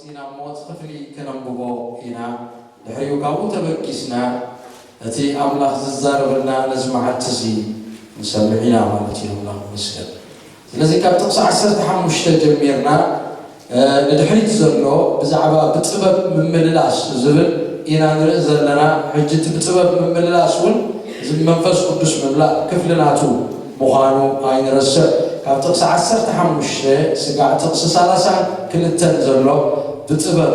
ኢና እሞ እቲ ክፍሊ ከነንብቦ ኢና። ድሕሪኡ ካብኡ ተበጊስና እቲ ኣምላኽ ዝዛረበና ነዚ መዓልቲ እዚ ንሰምዕ ኢና ማለት እዩ። ኣምላኽ ይመስገን። ስለዚ ካብ ጥቕሲ ዓሰርተ ሓሙሽተ ጀሚርና፣ እ፣ ንድሕሪት ዘሎ ብዛዕባ ብጥበብ ምምልላስ ዝብል ኢና ንርኢ ዘለና። ሕጂ እቲ ብጥበብ ምምልላስ እውን እዚ መንፈስ ቅዱስ ምምላእ ክፍሊ ናቱ ምዃኑ ኣይንረስዕ። ካብ ጥቕሲ ዓሰርተ ሓሙሽተ ስጋዕ ጥቕሲ ሰላሳን ክልተን ዘሎ ብጥበብ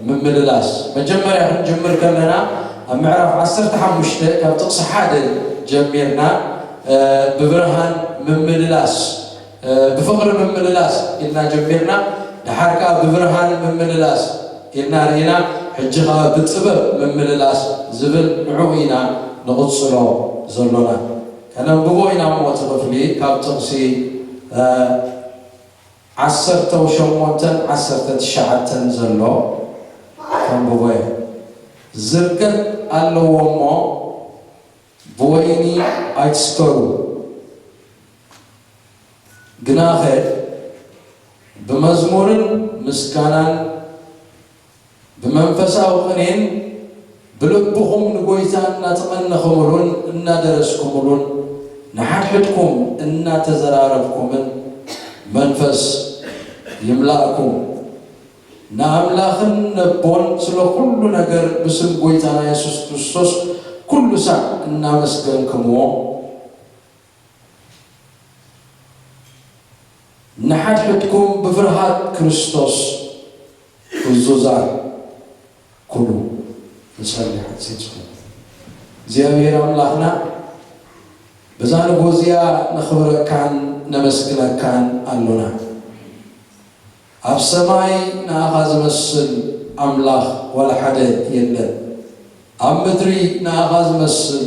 ምምልላስ። መጀመርያ ክንጅምር ከለና ኣብ ምዕራፍ ዓሰርተ ሓሙሽተ ካብ ጥቕሲ ሓደ ጀሚርና፣ እ፣ ብብርሃን ምምልላስ፣ እ፣ ብፍቕሪ ምምልላስ ኢልና ጀሚርና፣ ደሓር ከኣ ብብርሃን ምምልላስ ኢልና ርኢና፣ ሕጂ ከኣ ብጥበብ ምምልላስ ዝብል ንዕኡ ኢና ንቕጽሎ ዘሎና። ከነንብቦ ኢና እሞ እቲ ክፍሊ ካብ ጥቕሲ፣ እ፣ ዓሰርተ ሸሞንተን ዓሰርተ ትሽዓተን ዘሎ ከንብቦ እየ። ዝርገት ኣለዎ እሞ ብወይኒ ኣይትስከሩ፣ ግናኸ ብመዝሙርን ምስጋናን ብመንፈሳዊ ቅኔን ብልብኹም ንጎይታ እናተቐነኹምሉን እናደረስኩምሉን ንሓድሕድኩም እናተዘራረብኩምን መንፈስ ይምላእኩም። ንኣምላኽን ነቦን ስለ ኩሉ ነገር ብስም ጎይታና የሱስ ክርስቶስ ኩሉ ሳዕ እናመስገንክምዎ፣ ንሓድሕድኩም ብፍርሃት ክርስቶስ እዙዛን ኩኑ። ንጸሊ። ሓጺጽ እግዚኣብሔር ኣምላኽና፣ በዛ ንጎ እዚኣ ነኽብረካን ነመስግነካን ኣሎና። ኣብ ሰማይ ንኣኻ ዝመስል ኣምላኽ ዋላ ሓደ የለን። ኣብ ምድሪ ንኣኻ ዝመስል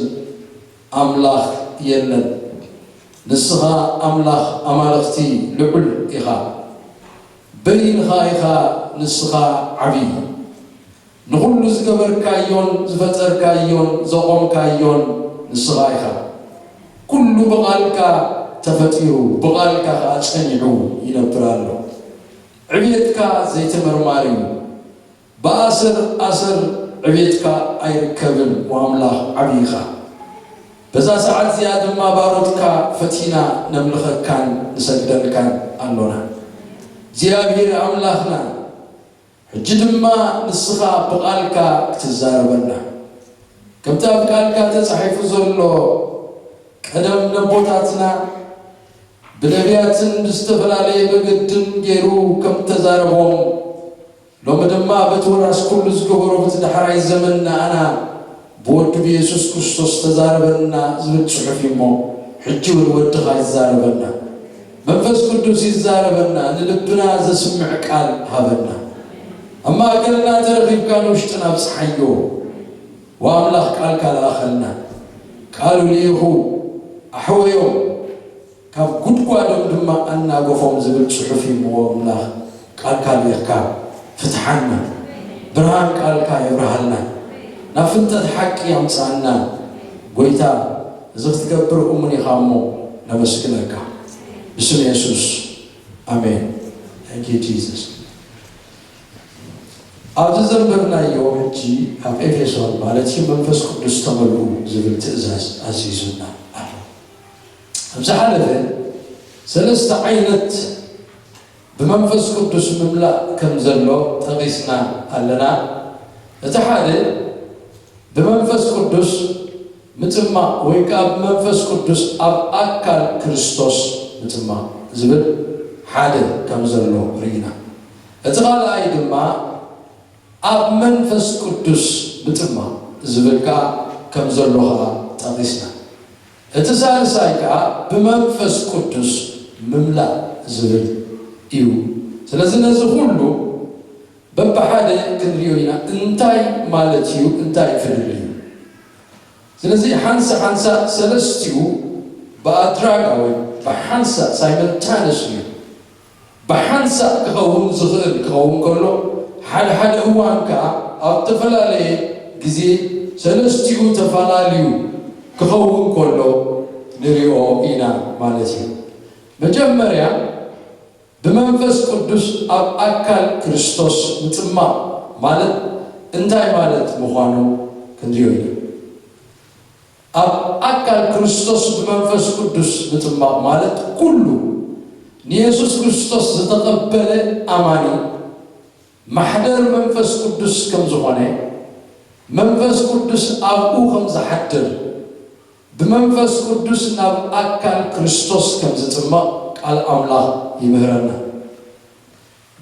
ኣምላኽ የለን። ንስኻ ኣምላኽ ኣማልኽቲ ልዑል ኢኻ። በይንኻ ኢኻ ንስኻ ዓብዪ። ንኹሉ ዝገበርካዮን ዝፈጠርካዮን ዘቖምካዮን ንስኻ ኢኻ። ኩሉ ብቓልካ ተፈጢሩ፣ ብቓልካ ኸኣ ጸኒዑ ይነብር ኣሎ። ዕቤትካ ዘይተመርማሪ እዩ። ብኣሰር ኣሰር ዕቤትካ ኣይርከብን፣ ወኣምላኽ ዓብዪ ኢኻ። በዛ ሰዓት እዚኣ ድማ ባሮትካ ፈቲና ነምልኸካን ንሰግደልካን ኣሎና። እግዚኣብሔር ኣምላኽና፣ ሕጂ ድማ ንስኻ ብቓልካ ክትዛረበና፣ ከምቲ ኣብ ቃልካ ተጻሒፉ ዘሎ፣ ቀደም ነቦታትና ብነቢያትን ብዝተፈላለየ መገድን ገይሩ ከም ተዛረቦም፣ ሎሚ ድማ በቲ ወራስ ኩሉ ዝገበሮ በቲ ዳሕራይ ዘመን ንኣና ብወዱ ብየሱስ ክርስቶስ ተዛረበና ዝብል ጽሑፍ እዩ እሞ፣ ሕጂ እውን ወድኻ ይዛረበና። መንፈስ ቅዱስ ይዛረበና፣ ንልብና ዘስምዕ ቃል ሃበና። ኣብ ማእከልና ተረኺብካ ንውሽጥና ኣብጽሓዮ። ወኣምላኽ ቃልካ ለኣኸልና። ቃሉ ልኢኹ ኣሕወዮም፣ ካብ ጉድጓዶም ድማ ኣናገፎም ዝብል ጽሑፍ እዩ እሞ፣ ኣምላኽ ቃልካ ልኢኽካ ፍትሓና። ብርሃን ቃልካ የብርሃልና። ናብ ፍልጠት ሓቂ ኣምጽኣና። ጎይታ፣ እዚ ክትገብር እሙን ኢኻ እሞ ነመስግነካ። ብስም የሱስ፣ ኣሜን። Thank you, Jesus። ኣብዚ ዘንበብናዮ ሕጂ ኣብ ኤፌሶን ማለት እዩ፣ መንፈስ ቅዱስ ተመልኡ ዝብል ትእዛዝ ኣዚዙና ኣሎ። ኣብ ዝሓለፈ ሰለስተ ዓይነት ብመንፈስ ቅዱስ ምምላእ ከም ዘሎ ጠቒስና ኣለና። እቲ ሓደ ብመንፈስ ቅዱስ ምጽማቕ ወይ ከኣ ብመንፈስ ቅዱስ ኣብ ኣካል ክርስቶስ ምጽማቕ ዝብል ሓደ ከም ዘሎ ርኢና። እቲ ካልኣይ ድማ ኣብ መንፈስ ቅዱስ ምጽማቕ ዝብል ከኣ ከም ዘሎ ከኣ ጠቒስና። እቲ ሳልሳይ ከኣ ብመንፈስ ቅዱስ ምምላእ ዝብል እዩ። ስለዚ ነዚ ኩሉ በብሓደ ክንሪኦ ኢና። እንታይ ማለት እዩ? እንታይ ፍልልዩ? ስለዚ ሓንሳ ሓንሳ ሰለስቲኡ ብኣድራጋ ወይ ብሓንሳ ሳይመንታነስ እዩ። ብሓንሳ ክኸውን ዝኽእል ክኸውን ከሎ፣ ሓደ ሓደ እዋን ከኣ ኣብ ዝተፈላለየ ግዜ ሰለስቲኡ ተፈላለዩ ክኸውን ከሎ ንሪኦ ኢና ማለት እዩ። መጀመርያ ብመንፈስ ቅዱስ ኣብ ኣካል ክርስቶስ ምጥማቕ ማለት እንታይ ማለት ምዃኑ ክንሪኦ ኢና። ኣብ ኣካል ክርስቶስ ብመንፈስ ቅዱስ ምጥማቕ ማለት ኩሉ ንየሱስ ክርስቶስ ዝተቐበለ ኣማኒ ማሕደር መንፈስ ቅዱስ ከም ዝኾነ፣ መንፈስ ቅዱስ ኣብኡ ከም ዝሓድር፣ ብመንፈስ ቅዱስ ናብ ኣካል ክርስቶስ ከም ዝጥመቕ ቃል ኣምላኽ ይምህረና።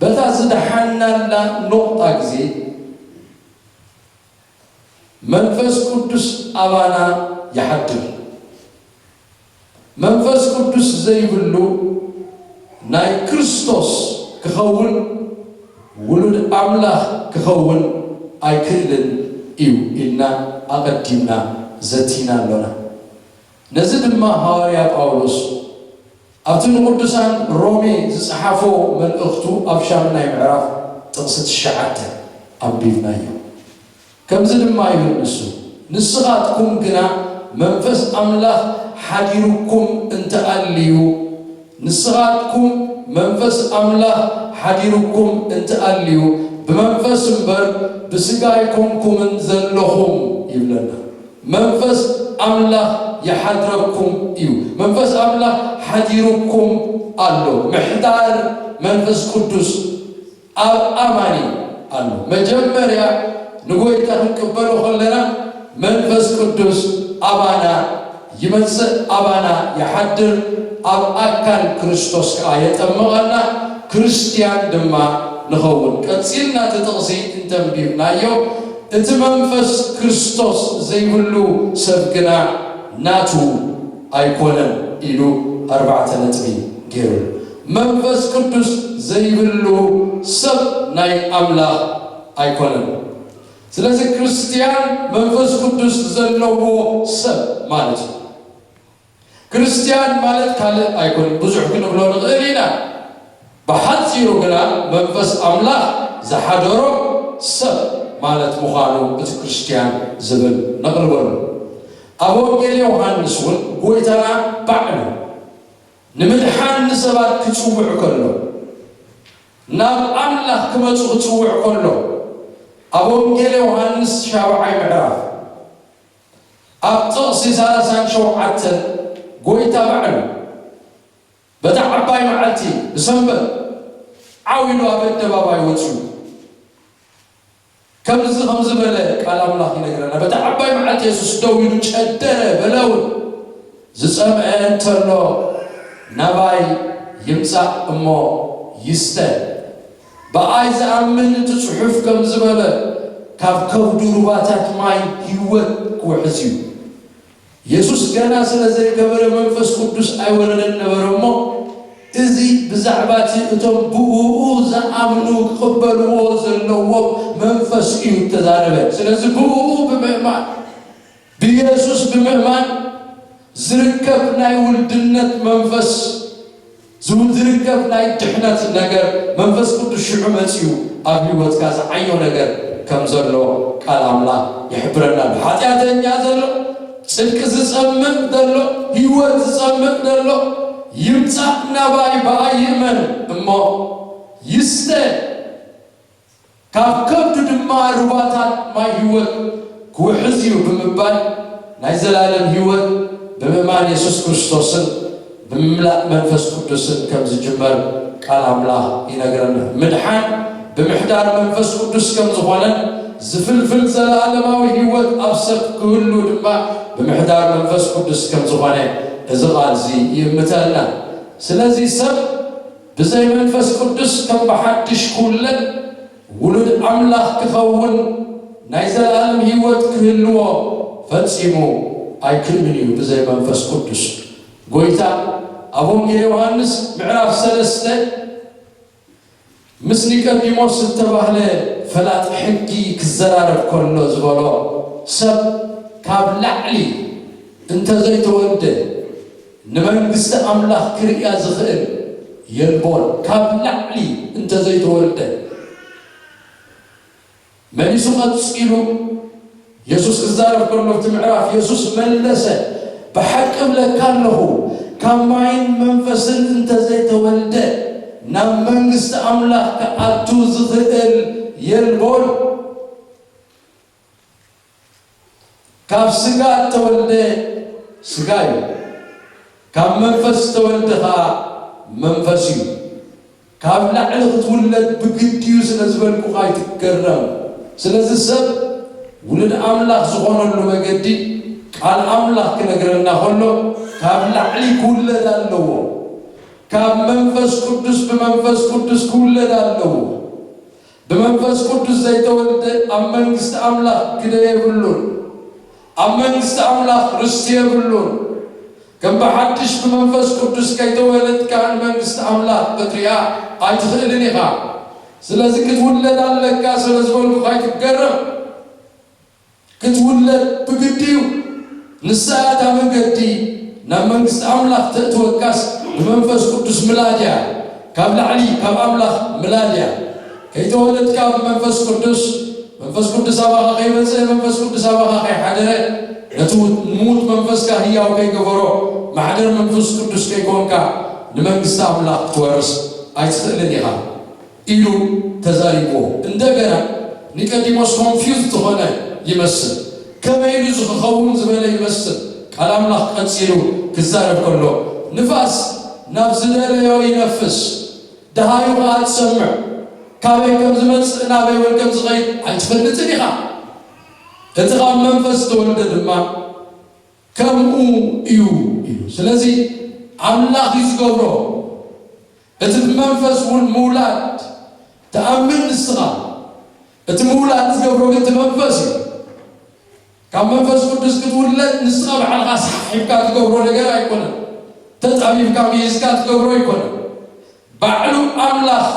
በታ ዝደሓናላ ኖቕጣ ግዜ መንፈስ ቅዱስ ኣባና ይሓድር። መንፈስ ቅዱስ ዘይብሉ ናይ ክርስቶስ ክኸውን፣ ውሉድ ኣምላኽ ክኸውን ኣይክእልን እዩ ኢልና ኣቐዲምና ዘቲና ኣሎና። ነዚ ድማ ሃዋርያ ጳውሎስ ኣብቲ ንቅዱሳን ሮሜ ዝጸሓፎ መልእኽቱ ኣብ ሻምናይ ምዕራፍ ጥቕሲ ትሽዓተ ኣንቢብናዮ። ከምዚ ድማ ይብል ንሱ፣ "ንስኻትኩም ግና መንፈስ ኣምላኽ ሓዲሩኩም እንተኣልዩ፣ ንስኻትኩም መንፈስ ኣምላኽ ሓዲሩኩም እንተኣልዩ፣ ብመንፈስ እምበር ብስጋ ኣይኮንኩምን ዘለኹም" ይብለና። መንፈስ ኣምላኽ ይሓድረኩም እዩ። መንፈስ ኣምላኽ ሓዲሩኩም ኣሎ። ምሕዳር መንፈስ ቅዱስ ኣብ ኣማኒ ኣሎ። መጀመርያ ንጎይታ ክንቅበሎ ከለና መንፈስ ቅዱስ ኣባና ይመጽእ፣ ኣባና ይሓድር፣ ኣብ ኣካል ክርስቶስ ከኣ የጠምቐና፣ ክርስትያን ድማ ንኸውን። ቀጺልና እቲ ጥቕሲ እንተንቢብናዮ፣ እቲ መንፈስ ክርስቶስ ዘይብሉ ሰብ ግና ናቱ ኣይኮነን ኢሉ ኣርባዕተ ነጥቢ ገይሩ። መንፈስ ቅዱስ ዘይብሉ ሰብ ናይ ኣምላኽ ኣይኮነን። ስለዚ ክርስትያን መንፈስ ቅዱስ ዘለዎ ሰብ ማለት እዩ። ክርስትያን ማለት ካልእ ኣይኮነን፣ ብዙሕ ክንብሎ ንኽእል ኢና። ብሓጺሩ ግና መንፈስ ኣምላኽ ዝሓደሮ ሰብ ማለት ምዃኑ እቲ ክርስትያን ዝብል ነቕርበሉ። ኣብ ወንጌል ዮሃንስ እውን ጎይታና ባዕሉ ንምድሓን ንሰባት ክጽውዕ ከሎ፣ ናብ ኣምላኽ ክመጹ ክጽውዕ ከሎ፣ ኣብ ወንጌል ዮሃንስ ሻብዓይ ምዕራፍ ኣብ ጥቕሲ ሰላሳን ሸውዓተን ጎይታ ባዕሉ በታ ዓባይ መዓልቲ ብሰንበት ዓው ኢሉ ኣብ ኣደባባይ ወጺኡ። ከምዚ ከም ዝበለ ቃል ኣምላኽ ይነግረና። በታ ዓባይ መዓልቲ የሱስ ደው ኢሉ ጨደረ፣ በለ እውን፣ "ዝጸምአ እንተሎ ናባይ ይምጻእ እሞ ይስተ። ብኣይ ዝኣምን" እቲ ጽሑፍ ከም ዝበለ፣ "ካብ ከብዱ ሩባታት ማይ ህይወት ክውሕዝ እዩ።" የሱስ ገና ስለ ዘይከበረ መንፈስ ቅዱስ ኣይወረደን ነበረ እሞ፣ እዚ ብዛዕባ እቲ እቶም ብእኡ ዝኣምኑ ክቕበልዎ ዘለዎም መንፈስ እዩ እተዛረበ። ስለዚ ብእኡ ብምእማን፣ ብየሱስ ብምእማን ዝርከብ ናይ ውልድነት መንፈስ፣ ዝው-፣ ዝርከብ ናይ ድሕነት ነገር፣ መንፈስ ቅዱስ ሽዑ መጺኡ ኣብ ህይወትካ ዝዓዮ ነገር ከም ዘሎ ቃል ኣምላኽ ይሕብረና ኣሎ። ሓጢኣተኛ ዘሎ፣ ጽድቂ ዝጸምእ ዘሎ፣ ህይወት ዝጸምእ ዘሎ፣ ይምጻእ ናባይ፣ ብኣይ ይእመን እሞ ይስተ፣ ካብ ከብዱ ድማ ሩባታት ማይ ህይወት ክውሕዝ እዩ ብምባል፣ ናይ ዘላለም ህይወት ብምእማን የሱስ ክርስቶስን ብምምላእ መንፈስ ቅዱስን ከም ዝጅመር ቃል ኣምላኽ ይነግረና። ምድሓን ብምሕዳር መንፈስ ቅዱስ ከም ዝኾነን፣ ዝፍልፍል ዘላለማዊ ህይወት ኣብ ሰብ ክህሉ ድማ ብምሕዳር መንፈስ ቅዱስ ከም ዝኾነ እዚ ቃል እዚ ይእምተልና። ስለዚ ሰብ ብዘይ መንፈስ ቅዱስ ከም ብሓድሽ ክውለድ፣ ውሉድ ኣምላኽ ክኸውን፣ ናይ ዘላለም ህይወት ክህልዎ ፈጺሙ ኣይክእልን እዩ ብዘይ መንፈስ ቅዱስ። ጎይታ ኣብ ወንጌል ዮሃንስ ምዕራፍ ሰለስተ ምስ ኒቆዲሞስ ዝተባህለ ፈላጥ ሕጊ ክዘራረብ ከሎ ዝበሎ፣ "ሰብ ካብ ላዕሊ እንተ ዘይተወልደ ንመንግስቲ ኣምላኽ ክርእያ ዝኽእል የልቦን፣ ካብ ላዕሊ እንተ ዘይተወልደ።" መሊሱ ቀጺሉ የሱስ ክዛረብ ከሎ ኣብቲ ምዕራፍ፣ የሱስ መለሰ፣ "ብሓቂ እብለካ ኣለኹ፣ ካብ ማይን መንፈስን እንተ ዘይተወልደ ናብ መንግስቲ ኣምላኽ ክኣቱ ዝኽእል የልቦን። ካብ ስጋ እተወልደ ስጋ እዩ፣ ካብ መንፈስ እተወልደ ኸኣ መንፈስ እዩ። ካብ ላዕሊ ክትውለድ ብግዲ እዩ ስለ ዝበልኩኻ ኣይትገረም። ስለዚ ሰብ ውሉድ ኣምላኽ ዝኾነሉ መገዲ ቃል ኣምላኽ ክነግረና ከሎ ካብ ላዕሊ ክውለድ ኣለዎ። ካብ መንፈስ ቅዱስ ብመንፈስ ቅዱስ ክውለድ ኣለዎ። ብመንፈስ ቅዱስ ዘይተወልደ ኣብ መንግስቲ ኣምላኽ ግደ የብሉን። ኣብ መንግስቲ ኣምላኽ ርስቲ የብሉን። ከም ብሓድሽ ብመንፈስ ቅዱስ ከይተወለድካ ንመንግስቲ ኣምላኽ ክትሪኣ ኣይትኽእልን ኢኻ። ስለዚ ክትውለድ ኣለካ ስለ ዝበልኩ ኣይትገረም። ክትውለድ ብግዲ እዩ። ንሳ እያ እታ መገዲ ናብ መንግስቲ ኣምላኽ ተእትወካስ ብመንፈስ ቅዱስ ምላድ እያ። ካብ ላዕሊ ካብ ኣምላኽ ምላድ እያ። ከይተወለድካ ብመንፈስ ቅዱስ፣ መንፈስ ቅዱስ ኣባኻ ከይመጸ፣ መንፈስ ቅዱስ ኣባኻ ከይሓደረ፣ ነቲ ምዉት መንፈስካ ህያው ከይገበሮ፣ ማሕደር መንፈስ ቅዱስ ከይኮንካ ንመንግስቲ ኣምላኽ ክትወርስ ኣይትኽእልን ኢኻ። ኢሉ ተዛሪብዎ። እንደገና ኒቆዲሞስ ኮንፊውዝ ዝኾነ ይመስል። ከመይ ኢሉ እዚ ክኸውን ዝበለ ይመስል። ቃል ኣምላኽ ቀጺሉ ክዛረብ ከሎ፣ ንፋስ ናብ ዝደለዮ ይነፍስ፣ ደሃዩ ኸኣ ትሰምዕ፣ ካበይ ከም ዝመጽእ ናበይ እውን ከም ዝኸይድ ኣይትፈልጥን ኢኻ። እቲ ካብ መንፈስ ዝተወልደ ድማ ከምኡ እዩ ኢሉ። ስለዚ ኣምላኽ እዩ ዝገብሮ። እቲ ብመንፈስ እውን ምውላድ ትኣምን ንስኻ። እቲ ምውላድ ዝገብሮ ግን እቲ መንፈስ እዩ። ካብ መንፈስ ቅዱስ ክትውለድ ንስኻ ባዕልኻ ሰሓሒብካ ትገብሮ ነገር ኣይኮነን። ተጣቢብካ ምሂዝካ ትገብሮ ኣይኮነን። ባዕሉ ኣምላኽ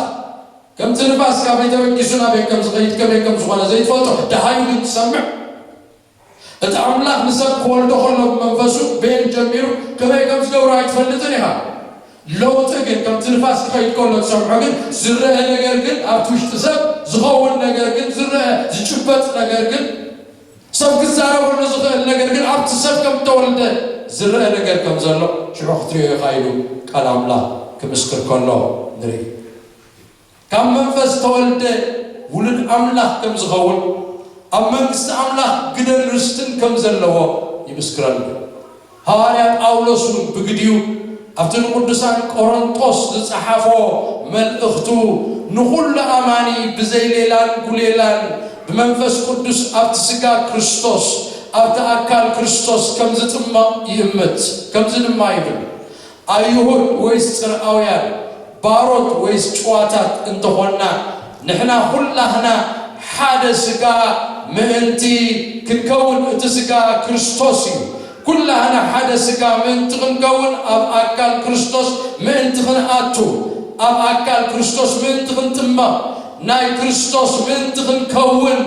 ከምቲ ንፋስ ካበይ ተበጊሱ ናበይ ከም ዝኸይድ ከመይ ከም ዝኾነ ዘይትፈልጦ፣ ደሃዩ ግን ትሰምዕ። እቲ ኣምላኽ ንሰብ ክወልዶ ከሎ ብመንፈሱ ቤን ጀሚሩ ከመይ ከም ዝገብሮ ኣይትፈልጥን ኢኻ። ለውጢ ግን ከምቲ ንፋስ ክኸይድ ከሎ ትሰምዖ ግን ዝረአ ነገር ግን ኣብቲ ውሽጢ ሰብ ዝኸውን ነገር ግን ዝረአ ዝጭበጥ ነገር ግን ሰብ ክዛረበሉ ዝኽእል ነገር ግን ኣብቲ ሰብ ከም እተወልደ ዝረአ ነገር ከም ዘሎ ሽዑ ክትሪኦ ኢኻ ኢሉ ቃል ኣምላኽ ክምስክር ከሎ ንርኢ። ካብ መንፈስ ዝተወልደ ውሉድ ኣምላኽ ከም ዝኸውን ኣብ መንግስቲ ኣምላኽ ግደን ርስትን ከም ዘለዎ ይምስክረሉ። ሃዋርያ ጳውሎስ እውን ብግዲኡ ኣብቲ ንቅዱሳን ቆሮንጦስ ዝጸሓፎ መልእኽቱ ንኹሉ ኣማኒ ብዘይ ሌላን ጉሌላን ብመንፈስ ቅዱስ ኣብቲ ስጋ ክርስቶስ ኣብቲ ኣካል ክርስቶስ ከም ዝጥመቕ ይእምት። ከምዚ ድማ ይብል፣ ኣይሁድ ወይስ ጽርኣውያን፣ ባሮት ወይስ ጭዋታት እንተኾንና፣ ንሕና ኩላህና ሓደ ስጋ ምእንቲ ክንከውን፣ እቲ ስጋ ክርስቶስ እዩ። ኩላህና ሓደ ስጋ ምእንቲ ክንከውን፣ ኣብ ኣካል ክርስቶስ ምእንቲ ክንኣቱ፣ ኣብ ኣካል ክርስቶስ ምእንቲ ክንጥመቕ፣ ናይ ክርስቶስ ምእንቲ ክንከውን፣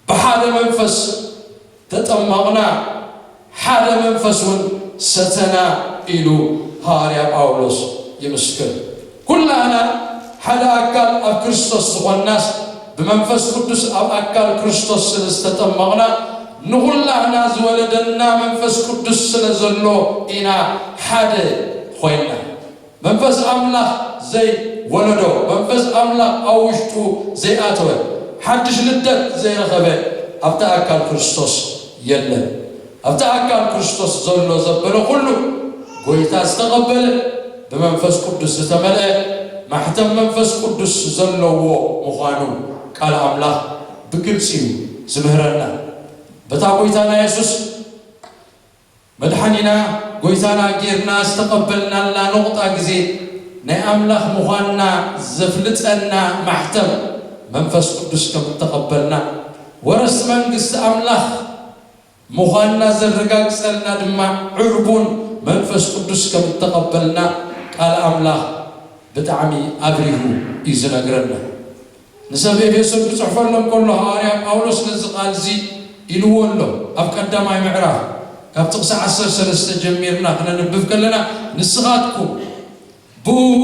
ብሓደ መንፈስ ተጠመቕና፣ ሓደ መንፈስ እውን ሰተና ኢሉ ሃዋርያ ጳውሎስ ይምስክር። ኩላህና ሓደ ኣካል ኣብ ክርስቶስ ዝኾንናስ ብመንፈስ ቅዱስ ኣብ ኣካል ክርስቶስ ስለ ዝተጠመቕና ንኹላህና ዝወለደና መንፈስ ቅዱስ ስለ ዘሎ ኢና ሓደ ኮይንና። መንፈስ ኣምላኽ ዘይወለዶ፣ መንፈስ ኣምላኽ ኣብ ውሽጡ ዘይኣተወ፣ ሓድሽ ልደት ዘይረኸበ ኣብቲ ኣካል ክርስቶስ የለን። ኣብቲ ኣካል ክርስቶስ ዘሎ ዘበለ ኩሉ ጎይታ ዝተቐበለ፣ ብመንፈስ ቅዱስ ዝተመልአ፣ ማሕተም መንፈስ ቅዱስ ዘለዎ ምዃኑ ቃል ኣምላኽ ብግልጺ እዩ ዝምህረና። በታ ጎይታና የሱስ መድሓኒና ጎይታና ጌርና ዝተቐበልናላ ነቑጣ ግዜ ናይ ኣምላኽ ምዃንና ዘፍልጠና ማሕተም መንፈስ ቅዱስ ከም እተቐበልና፣ ወረስቲ መንግስቲ ኣምላኽ ምዃንና ዘረጋግጸልና ድማ ዕርቡን መንፈስ ቅዱስ ከም እተቐበልና ቃል ኣምላኽ ብጣዕሚ ኣብሪሁ እዩ ዝነግረና። ንሰብ ኤፌሶን ክጽሕፈሎም ከሎ ሃዋርያ ጳውሎስ ነዚ ቃል እዚ ኢልዎ ኣሎ። ኣብ ቀዳማይ ምዕራፍ ካብ ጥቕሲ ዓሰርተ ሰለስተ ጀሚርና ክነንብብ ከለና፣ ንስኻትኩም ብእኡ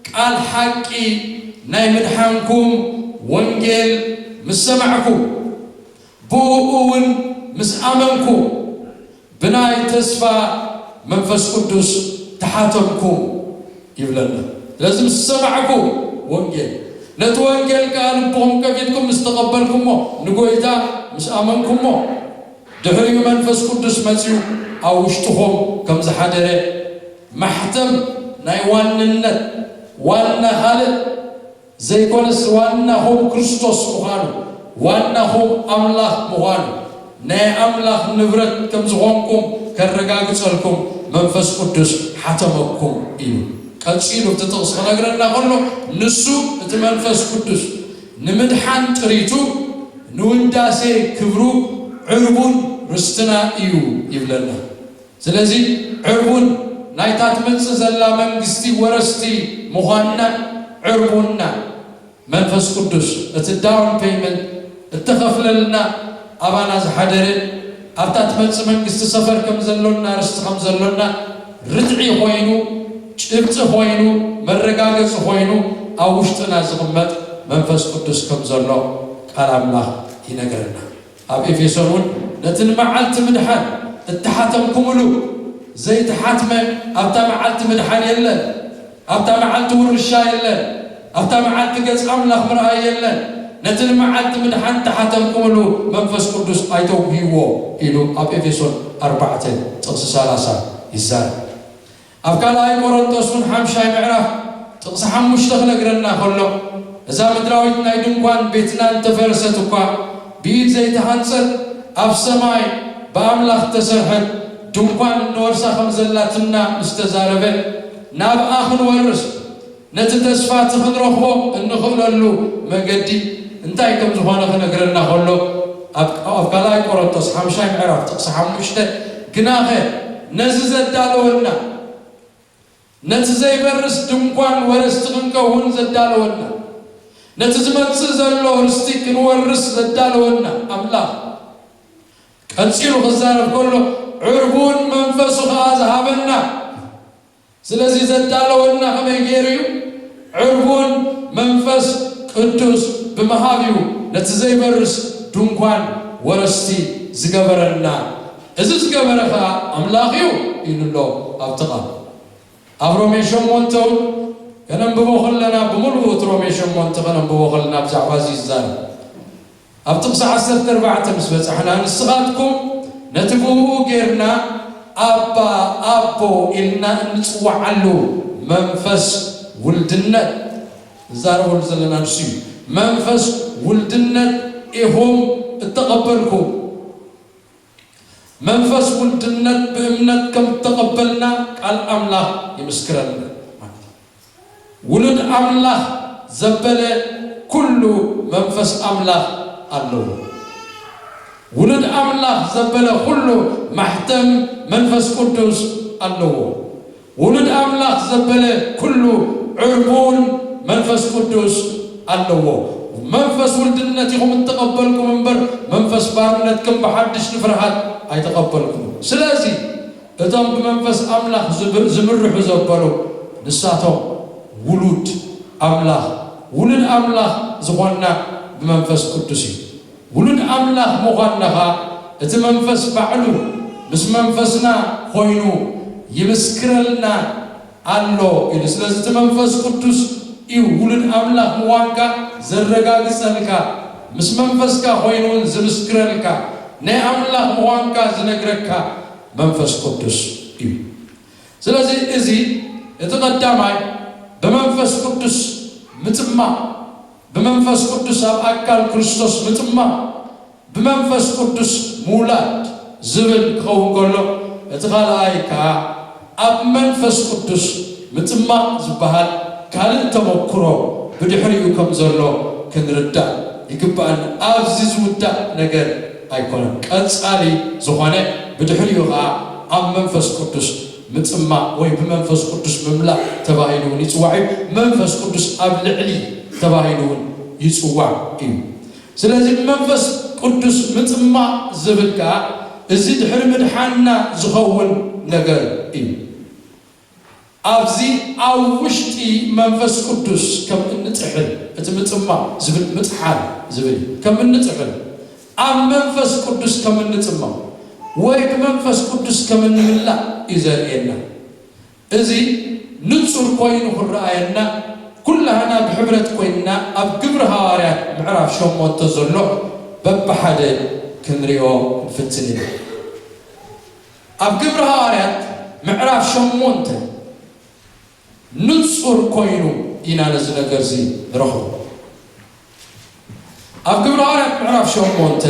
ቃል ሓቂ ናይ ምድሓንኩም ወንጌል ምስ ሰማዕኩም፣ ብእኡ እውን ምስ ኣመንኩም፣ ብናይ ተስፋ መንፈስ ቅዱስ ተሓተምኩም ይብለና። ስለዚ ምስ ሰማዕኩ ወንጌል፣ ነቲ ወንጌል ከኣ ልብኹም ከፊትኩም ምስ ተቐበልኩሞ፣ ንጎይታ ምስ ኣመንኩሞ፣ ድሕሪኡ መንፈስ ቅዱስ መጺኡ ኣብ ውሽጥኹም ከም ዝሓደረ፣ ማሕተም ናይ ዋንነት፣ ዋና ካልእ ዘይኮነስ ዋናኹም ክርስቶስ ምዃኑ፣ ዋናኹም ኣምላኽ ምዃኑ፣ ናይ ኣምላኽ ንብረት ከም ዝኾንኩም ከረጋግጸልኩም መንፈስ ቅዱስ ሓተመኩም ኢሉ። ቀጺሉ እቲ ጥቕሲ ክነግረና ከሎ፣ ንሱ እቲ መንፈስ ቅዱስ ንምድሓን ጥሪቱ ንውዳሴ ክብሩ ዕርቡን ርስትና እዩ ይብለና። ስለዚ ዕርቡን ናይታ ትመጽእ ዘላ መንግስቲ ወረስቲ ምዃንና ዕርቡንና መንፈስ ቅዱስ እቲ ዳውን ፔይመንት እተኸፍለልና ኣባና ዝሓደረ ኣብታ ትመጽእ መንግስቲ ሰፈር ከም ዘሎና ርስቲ ከም ዘሎና ርትዒ ኮይኑ ጭብጢ ኮይኑ መረጋገጺ ኮይኑ ኣብ ውሽጥና ዝቕመጥ መንፈስ ቅዱስ ከም ዘሎ ቃል ኣምላኽ ይነግረና። ኣብ ኤፌሶን እውን ነቲ ንመዓልቲ ምድሓን እተሓተምኩምሉ ዘይተሓትመ ኣብታ መዓልቲ ምድሓን የለን፣ ኣብታ መዓልቲ ውርሻ የለን፣ ኣብታ መዓልቲ ገጽ ኣምላኽ ምርኣይ የለን። ነቲ ንመዓልቲ ምድሓን እተሓተምኩምሉ መንፈስ ቅዱስ ኣይተውህይዎ ኢሉ ኣብ ኤፌሶን ኣርባዕተ ጥቕሲ ሰላሳ ይዛረብ። ኣብ ካልኣይ ቆሮንቶስ እውን ሓምሻይ ምዕራፍ ጥቕሲ ሓሙሽተ ክነግረና ከሎ፣ እዛ ምድራዊት ናይ ድንኳን ቤትና እንተፈረሰት እኳ ብኢድ ዘይተሃንጸት ኣብ ሰማይ ብኣምላኽ እተሰርሐት ድንኳን እንወርሳ ከም ዘላትና ምስ ተዛረበ፣ ናብኣ ክንወርስ ነቲ ተስፋ እቲ ክንረኽቦ እንኽእለሉ መገዲ እንታይ ከም ዝኾነ ክነግረና ከሎ፣ ኣብ ኣብ ካልኣይ ቆሮንቶስ ሓምሻይ ምዕራፍ ጥቕሲ ሓሙሽተ፣ ግናኸ ነዚ ዘዳለወልና፣ ነቲ ዘይበርስ ድንኳን ወረስቲ ክንከውን ዘዳለወና፣ ነቲ ዝመጽእ ዘሎ ርስቲ ክንወርስ ዘዳለወና ኣምላኽ ቀጺሉ ክዛረብ ከሎ፣ ዕርቡን መንፈሱ ከኣ ዝሃበና። ስለዚ ዘዳለወና ከመይ ገይሩ እዩ? ዕርቡን መንፈስ ቅዱስ ብምሃብ እዩ ነቲ ዘይበርስ ድንኳን ወረስቲ ዝገበረና። እዚ ዝገበረ ከኣ ኣምላኽ እዩ ኢሉ ኣሎ ኣብቲ ቃል። ኣብ ሮሜ ሸሞንተ እውን ከነንብቦ ከለና፣ ብምሉኡ እቲ ሮሜ ሸሞንተ ከነንብቦ ከለና ብዛዕባ እዚ ይዛረብ። ኣብ ጥቕሲ ዓሰርተ ኣርባዕተ ምስ በጻሕና፣ ንስኻትኩም ነቲ ብእኡ ጌርና ኣባ ኣቦ ኢልና እንጽውዓሉ መንፈስ ውልድነት ንዛረበሉ ዘለና ንሱ እዩ። መንፈስ ውልድነት ኢኹም እተቐበልኩም። መንፈስ ውልድነት ብእምነት ከም እተቐበልና ቃል ኣምላኽ ይምስክረልና። ውሉድ ኣምላኽ ዘበለ ኩሉ መንፈስ ኣምላኽ ኣለዎ። ውሉድ ኣምላኽ ዘበለ ኩሉ ማሕተም መንፈስ ቅዱስ ኣለዎ። ውሉድ ኣምላኽ ዘበለ ኩሉ ዕርቡን መንፈስ ቅዱስ ኣለዎ። መንፈስ ውልድነት ኢኹም እተቐበልኩም እምበር፣ መንፈስ ባርነት ከም ብሓድሽ ንፍርሃት ኣይተቐበልኩም። ስለዚ እቶም ብመንፈስ ኣምላኽ ዝብ-፣ ዝምርሑ ዘበሉ ንሳቶም ውሉድ ኣምላኽ፣ ውሉድ ኣምላኽ ዝኾንና ብመንፈስ ቅዱስ እዩ። ውሉድ ኣምላኽ ምዃንና ኸኣ እቲ መንፈስ ባዕሉ ምስ መንፈስና ኮይኑ ይምስክረልና ኣሎ ኢሉ። ስለዚ እቲ መንፈስ ቅዱስ እዩ ውሉድ ኣምላኽ ምዃንካ ዘረጋግጸልካ፣ ምስ መንፈስካ ኮይኑ እውን ዝምስክረልካ፣ ናይ ኣምላኽ ምዃንካ ዝነግረካ መንፈስ ቅዱስ እዩ። ስለዚ እዚ እቲ ቀዳማይ ብመንፈስ ቅዱስ ምጽማቕ፣ ብመንፈስ ቅዱስ ኣብ ኣካል ክርስቶስ ምጽማቕ፣ ብመንፈስ ቅዱስ ምውላድ ዝብል ክኸውን ከሎ፣ እቲ ካልኣይ ከኣ ኣብ መንፈስ ቅዱስ ምጽማቕ ዝበሃል ካልእ ተመክሮ ብድሕሪኡ ከም ዘሎ ክንርዳእ ይግባኣና። ኣብዚ ዝውዳእ ነገር ኣይኮነን። ቀጻሊ ዝኾነ ብድሕሪኡ ከኣ ኣብ መንፈስ ቅዱስ ምጽማቕ ወይ ብመንፈስ ቅዱስ ምምላእ ተባሂሉ እውን ይጽዋዕ እዩ። መንፈስ ቅዱስ ኣብ ልዕሊ ተባሂሉ እውን ይጽዋዕ እዩ። ስለዚ ብመንፈስ ቅዱስ ምጽማቕ ዝብል ከኣ እዚ ድሕሪ ምድሓንና ዝኸውን ነገር እዩ። ኣብዚ ኣብ ውሽጢ መንፈስ ቅዱስ ከም እንጥሕል፣ እቲ ምጽማቕ ዝብል ምጥሓል ዝብል እዩ። ከም እንጥሕል፣ ኣብ መንፈስ ቅዱስ ከም እንጽማቕ ወይ ብመንፈስ ቅዱስ ከም እንምላእ እዩ ዘርእየና። እዚ ንጹር ኮይኑ ክረኣየና፣ ኩላህና ብሕብረት ኮይንና ኣብ ግብሪ ሃዋርያት ምዕራፍ ሸሞንተ ዘሎ በብሓደ ክንሪኦ ንፍትን ኢና። ኣብ ግብሪ ሃዋርያት ምዕራፍ ሸሞንተ ንጹር ኮይኑ ኢና ነዚ ነገር እዚ ንረኽቦ። ኣብ ግብሪ ሃዋርያት ምዕራፍ ሸሞንተ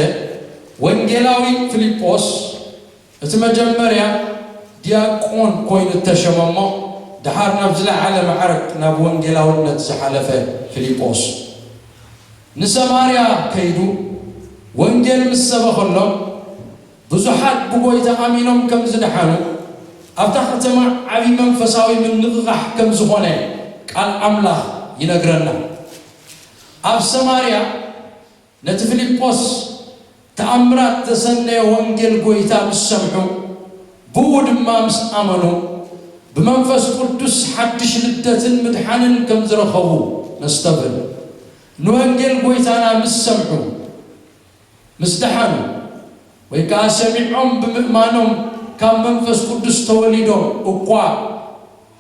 ወንጌላዊ ፊልጶስ እቲ መጀመርያ ዲያቆን ኮይኑ እተሸመ እሞ፣ ደሓር ናብ ዝለዓለ ማዕረግ ናብ ወንጌላውነት ዝሓለፈ ፊልጶስ፣ ንሰማርያ ከይዱ ወንጌል ምስ ሰበኸሎም፣ ብዙሓት ብጎይታ ኣሚኖም ከም ዝደሓኑ፣ ኣብታ ከተማ ዓቢ መንፈሳዊ ምንቕቓሕ ከም ዝኾነ ቃል ኣምላኽ ይነግረና። ኣብ ሰማርያ ነቲ ፊልጶስ ተኣምራት ዘሰነየ ወንጌል ጎይታ ምስ ሰምዑ፣ ብኡ ድማ ምስ ኣመኑ፣ ብመንፈስ ቅዱስ ሓድሽ ልደትን ምድሓንን ከም ዝረኸቡ ነስተብህል። ንወንጌል ጎይታና ምስ ሰምዑ፣ ምስ ደሓኑ፣ ወይ ከኣ ሰሚዖም ብምእማኖም ካብ መንፈስ ቅዱስ ተወሊዶም እኳ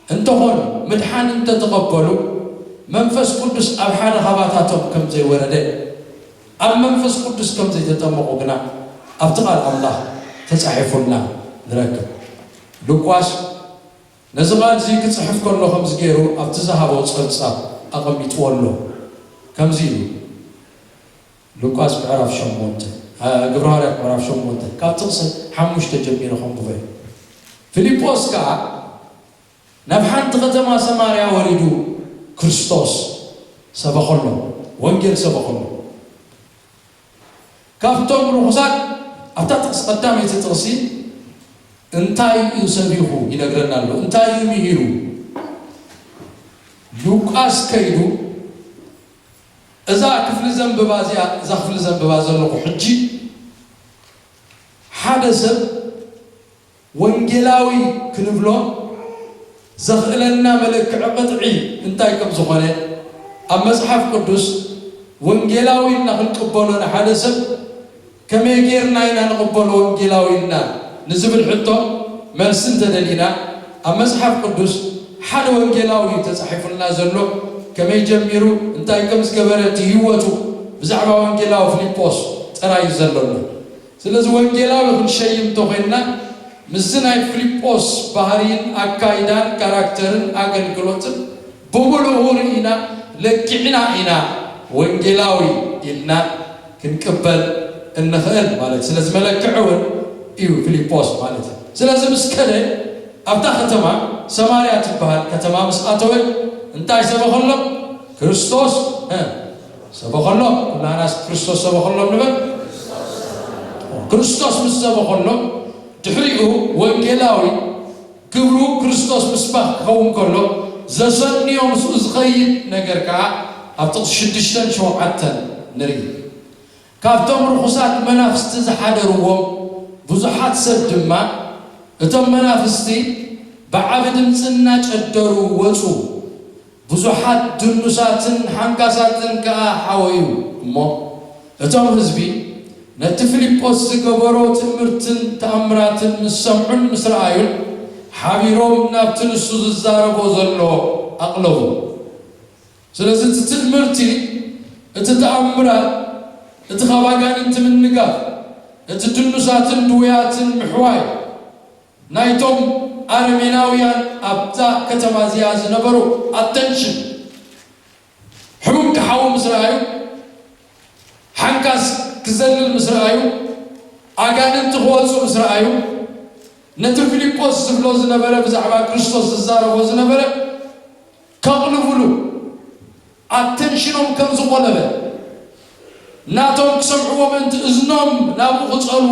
እንተኾኑ፣ ምድሓን እንተተቐበሉ፣ መንፈስ ቅዱስ ኣብ ሓደ ካባታቶም ከም ዘይወረደ፣ ኣብ መንፈስ ቅዱስ ከም ዘይተጠመቑ ግና ኣብቲ ቃል ኣምላኽ ተጻሒፉልና ንረክብ። ሉቃስ ነዚ ቃል እዚ ክጽሕፍ ከሎ ከምዚ ገይሩ ኣብቲ ዝሃቦ ጸብጻብ ኣቐሚጥዎ ኣሎ። ከምዚ ኢሉ፣ ሉቃስ ምዕራፍ ሸሞንተ፣ እ፣ ግብረ ሃዋርያት ምዕራፍ ሸሞንተ፣ ካብ ጥቕሲ ሓሙሽተ ጀሚረ ከንብቦ እየ። ፊልጶስ ከኣ ናብ ሓንቲ ከተማ ሰማርያ ወሪዱ ክርስቶስ ሰበኸሎም፣ ወንጌል ሰበኸሎም። ካብቶም ርኹሳት፣ ኣብታ ጥቕሲ፣ ቀዳመይቲ ጥቕሲ እንታይ እዩ ሰቢኹ ይነግረና ኣሎ። እንታይ እዩ ምሂሩ? ሉቃስ ከይዱ፣ እዛ ክፍሊ ዘንብባ እዚኣ፣ እዛ ክፍሊ ዘንብባ ዘለኹ ሕጂ፣ ሓደ ሰብ ወንጌላዊ ክንብሎ ዘኽእለና መለክዒ ቅጥዒ እንታይ ከም ዝኾነ፣ ኣብ መጽሓፍ ቅዱስ ወንጌላዊ ኢልና ክንቅበሎ ንሓደ ሰብ ከመይ ጌርና ኢና ንቕበሎ ወንጌላዊ ኢልና ንዝብል ሕቶ መልሲ እንተደሊና፣ ኣብ መጽሓፍ ቅዱስ ሓደ ወንጌላዊ እዩ ተጻሒፉልና ዘሎ። ከመይ ጀሚሩ፣ እንታይ ከም ዝገበረ፣ እቲ ህይወቱ ብዛዕባ ወንጌላዊ ፊልጶስ ጥራይ እዩ ዘሎና። ስለዚ ወንጌላዊ ክንሸይም እንተኾይንና፣ ምስዚ ናይ ፊልጶስ ባህርይን ኣካይዳን ካራክተርን ኣገልግሎትን ብምሉኡ ርኢና ለኪዕና ኢና ወንጌላዊ ኢልና ክንቅበል እንኽእል ማለት። ስለዚ መለክዒ እውን እዩ ፊልጶስ ማለት እዩ። ስለዚ ምስ ከደ ኣብታ ከተማ ሰማርያ ትበሃል ከተማ ምስ ኣተወ እንታይ ሰበኸሎም? ክርስቶስ፣ እ፣ ሰበኸሎም። ኩላናስ ክርስቶስ ሰበኸሎም ንበል። ክርስቶስ ምስ ሰበኸሎም፣ ድሕሪኡ ወንጌላዊ ግብሩ ክርስቶስ ምስባኽ ክኸውን ከሎ፣ ዘሰንዮ ምስኡ ዝኸይድ ነገር ከኣ ኣብ ጥቕሲ ሽዱሽተን ሸውዓተን ንርኢ። ካብቶም ርኹሳት መናፍስቲ ዝሓደርዎም ብዙሓት ሰብ ድማ፣ እቶም መናፍስቲ ብዓቢ ድምጺ እናጨደሩ ወጹ። ብዙሓት ድኑሳትን ሓንካሳትን ከኣ ሓወዩ እሞ፣ እቶም ህዝቢ ነቲ ፊልጶስ ዝገበሮ ትእምርትን ተኣምራትን ምስ ሰምዑን ምስ ረኣዩን፣ ሓቢሮም ናብቲ ንሱ ዝዛረቦ ዘሎ ኣቕለቡ። ስለዚ እቲ ትእምርቲ፣ እቲ ተኣምራት፣ እቲ ካብ ኣጋንንቲ ምንጋፍ፣ እቲ ድኑሳትን ድውያትን ምሕዋይ፣ ናይቶም ኣረሜናውያን ኣብዛ ከተማ እዚኣ ዝነበሩ ኣተንሽን፣ ሕሙም ክሓዊ ምስ ረኣዩ፣ ሓንካስ ክዘልል ምስ ረኣዩ፣ ኣጋንንቲ ክወጹ ምስ ረኣዩ፣ ነቲ ፊልጶስ ዝብሎ ዝነበረ፣ ብዛዕባ ክርስቶስ ዝዛረቦ ዝነበረ ከቕልቡሉ፣ ኣተንሽኖም ከም ዝቖለበ፣ ናቶም ክሰምዕዎ ምእንቲ እዝኖም ናብኡ ክጸልዉ፣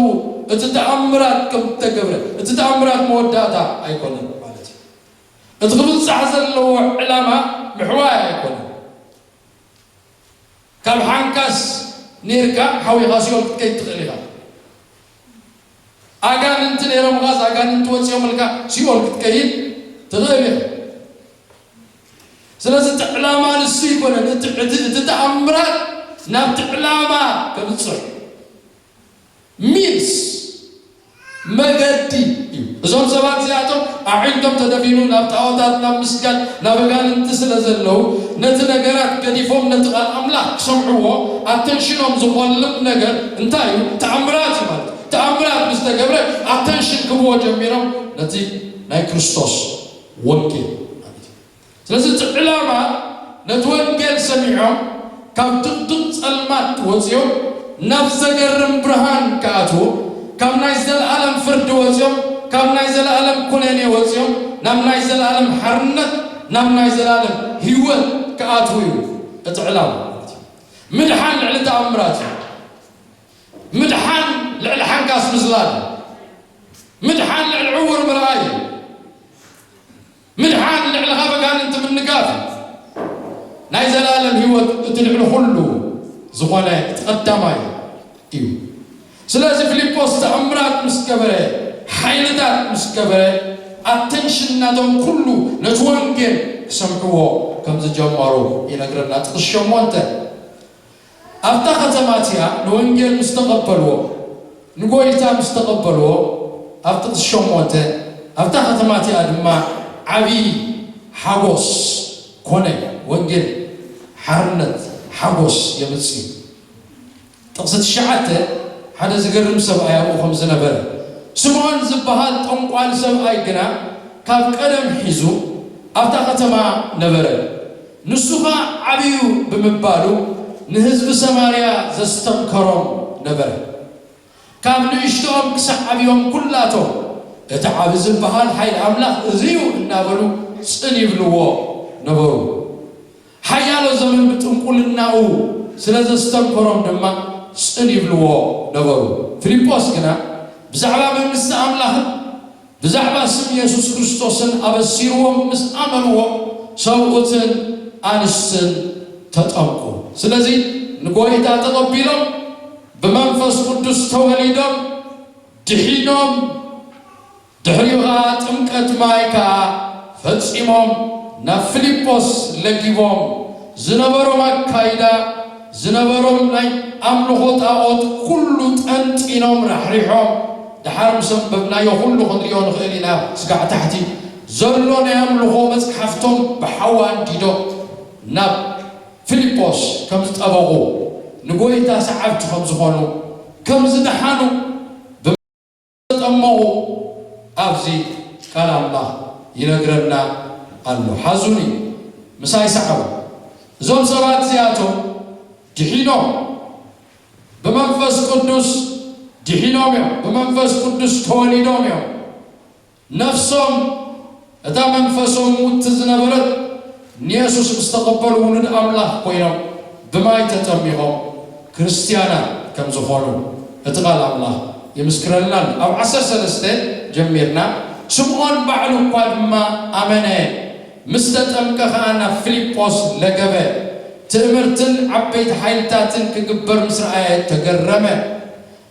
እቲ ተኣምራት ከም እተገብረ፣ እቲ ተኣምራት መወዳእታ ኣይኮነን ማለት እዩ። እቲ ክብጻሕ ዘለዎ ዕላማ ምሕዋይ ኣይኮነን። ካብ ሓንካስ ኔርካ ሓዊኻ ሲኦል ክትከይድ ትኽእል ኢኻ። ኣጋንንቲ ነይሮምኻስ ኣጋንንቲ ወጺኦምልካ ሲኦል ክትከይድ ትኽእል ኢኻ። ስለዚ እቲ ዕላማ ንሱ ኣይኮነን። እቲ፣ እቲ፣ እቲ ተኣምራት ናብቲ ዕላማ ከብጽሕ፣ ሚንስ መገዲ እዩ። እዞም ሰባት እዚኣቶም ኣዒንቶም ተደፊኑ ናብ ጣዖታት፣ ናብ ምስጋድ፣ ናብ ኣጋንንቲ ስለ ዘለዉ፣ ነቲ ነገራት ገዲፎም ነቲ ቃል ኣምላኽ ክሰምዕዎ ኣተንሽኖም ዝቖልብ ነገር እንታይ እዩ? ተኣምራት እዩ ማለት እዩ። ተኣምራት ምስ ተገብረ ኣተንሽን ክብዎ ጀሚሮም ነቲ ናይ ክርስቶስ ወንጌል ማለት እዩ። ስለዚ እቲ ዕላማ ነቲ ወንጌል ሰሚዖም ካብ ድቕድቕ ጸልማት ወጺኦም ናብ ዘገርም ብርሃን ክኣትዉ፣ ካብ ናይ ዘለኣለም ፍርዲ ወጺኦም፣ ካብ ናይ ዘለኣለም ኩነኔ ወጺኦም ናብ ናይ ዘለኣለም ሓርነት፣ ናብ ናይ ዘለኣለም ህይወት ክኣትዉ እዩ እቲ ዕላማ። ምድሓን ልዕሊ ተኣምራት እዩ። ምድሓን ልዕሊ ሓንካስ ምዝላል እዩ። ምድሓን ልዕሊ ዕውር ምርኣይ እዩ። ምድሓን ልዕሊ ካብ ኣጋንንቲ ምንጋፍ እዩ። ናይ ዘለኣለም ህይወት እቲ ልዕሊ ኩሉ ዝኾነ እቲ ቀዳማይ እዩ። ስለዚ ፊልጶስ ተኣምራት ምስ ገበረ፣ ሓይልታት ምስ ገበረ፣ ኣተንሽን ናቶም ኩሉ ነቲ ወንጌል ክሰምዕዎ ከም ዝጀመሩ ይነግረና። ጥቕስ ሸሞንተ፣ ኣብታ ከተማ እቲኣ ንወንጌል ምስ ተቐበልዎ፣ ንጎይታ ምስ ተቐበልዎ፣ ኣብ ጥቕሲ ሸሞንተ፣ ኣብታ ከተማ እቲኣ ድማ ዓብዪ ሓጎስ ኮነ። ወንጌል ሓርነት፣ ሓጎስ የምጽእ እዩ። ጥቕሲ ትሽዓተ፣ ሓደ ዝገርም ሰብኣይ ኣብኡ ከም ዝነበረ፣ ስምዖን ዝበሃል ጠንቋሊ ሰብኣይ ግና ካብ ቀደም ሒዙ ኣብታ ከተማ ነበረ። ንሱ ኸኣ ዓብዩ ብምባሉ ንህዝቢ ሰማርያ ዘስተንከሮም ነበረ። ካብ ንእሽቶኦም ክሳዕ ዓብዮም ኩላቶም፣ "እቲ ዓቢ ዝበሃል ሓይሊ ኣምላኽ እዚ እዩ" እናበሉ ጽን ይብልዎ ነበሩ። ሓያሎ ዘመን ብጥንቁልናኡ ስለ ዘስተንከሮም ድማ ጽን ይብልዎ ነበሩ። ፊልጶስ ግና ብዛዕባ መንግስቲ ኣምላኽን ብዛዕባ ስም የሱስ ክርስቶስን ኣበሲርዎም ምስ ኣመንዎ፣ ሰብኡትን ኣንስትን ተጠምቁ። ስለዚ ንጎይታ ተቐቢሎም፣ ብመንፈስ ቅዱስ ተወሊዶም፣ ድሒኖም፣ ድሕሪኡ ኸኣ ጥምቀት ማይ ከኣ ፈጺሞም፣ ናብ ፊልጶስ ለጊቦም፣ ዝነበሮም ኣካይዳ፣ ዝነበሮም ናይ ኣምልኾ ጣዖት ኩሉ ጠንጢኖም ራሕሪሖም፣ ደሓር ምስ ኣንበብናዮ ኩሉ ክንሪኦ ንኽእል ኢና። ስጋዕ ታሕቲ ዘሎ ናይ ኣምልኾ መጽሓፍቶም ብሓዊ ኣንዲዶም ናብ ፊልጶስ ከም ዝጠበቑ፣ ንጎይታ ሰዓብቲ ከም ዝኾኑ፣ ከም ዝደሓኑ፣ ብመጠመቑ ኣብዚ ቃል ኣምላኽ ይነግረና ኣሎ። ሓዙኒ፣ ምሳይ ሰዓቡ። እዞም ሰባት እዚኣቶም ድሒኖም፣ ብመንፈስ ቅዱስ ድሒኖም እዮም፣ ብመንፈስ ቅዱስ ተወሊዶም እዮም። ነፍሶም፣ እታ መንፈሶም ሙት ዝነበረት፣ ንየሱስ ምስ ተቐበሉ ውሉድ ኣምላኽ ኮይኖም፣ ብማይ ተጠሚቖም ክርስትያናት ከም ዝኾኑ እቲ ቃል ኣምላኽ ይምስክረልና ኣሎ። ኣብ ዓሰርተ ሰለስተ ጀሚርና፣ ስምዖን ባዕሉ እኳ ድማ ኣመነ፣ ምስ ተጠምቀ ኸኣ ናብ ፊልጶስ ለገበ፣ ትእምርትን ዓበይቲ ሓይልታትን ክግበር ምስ ረኣየ ተገረመ።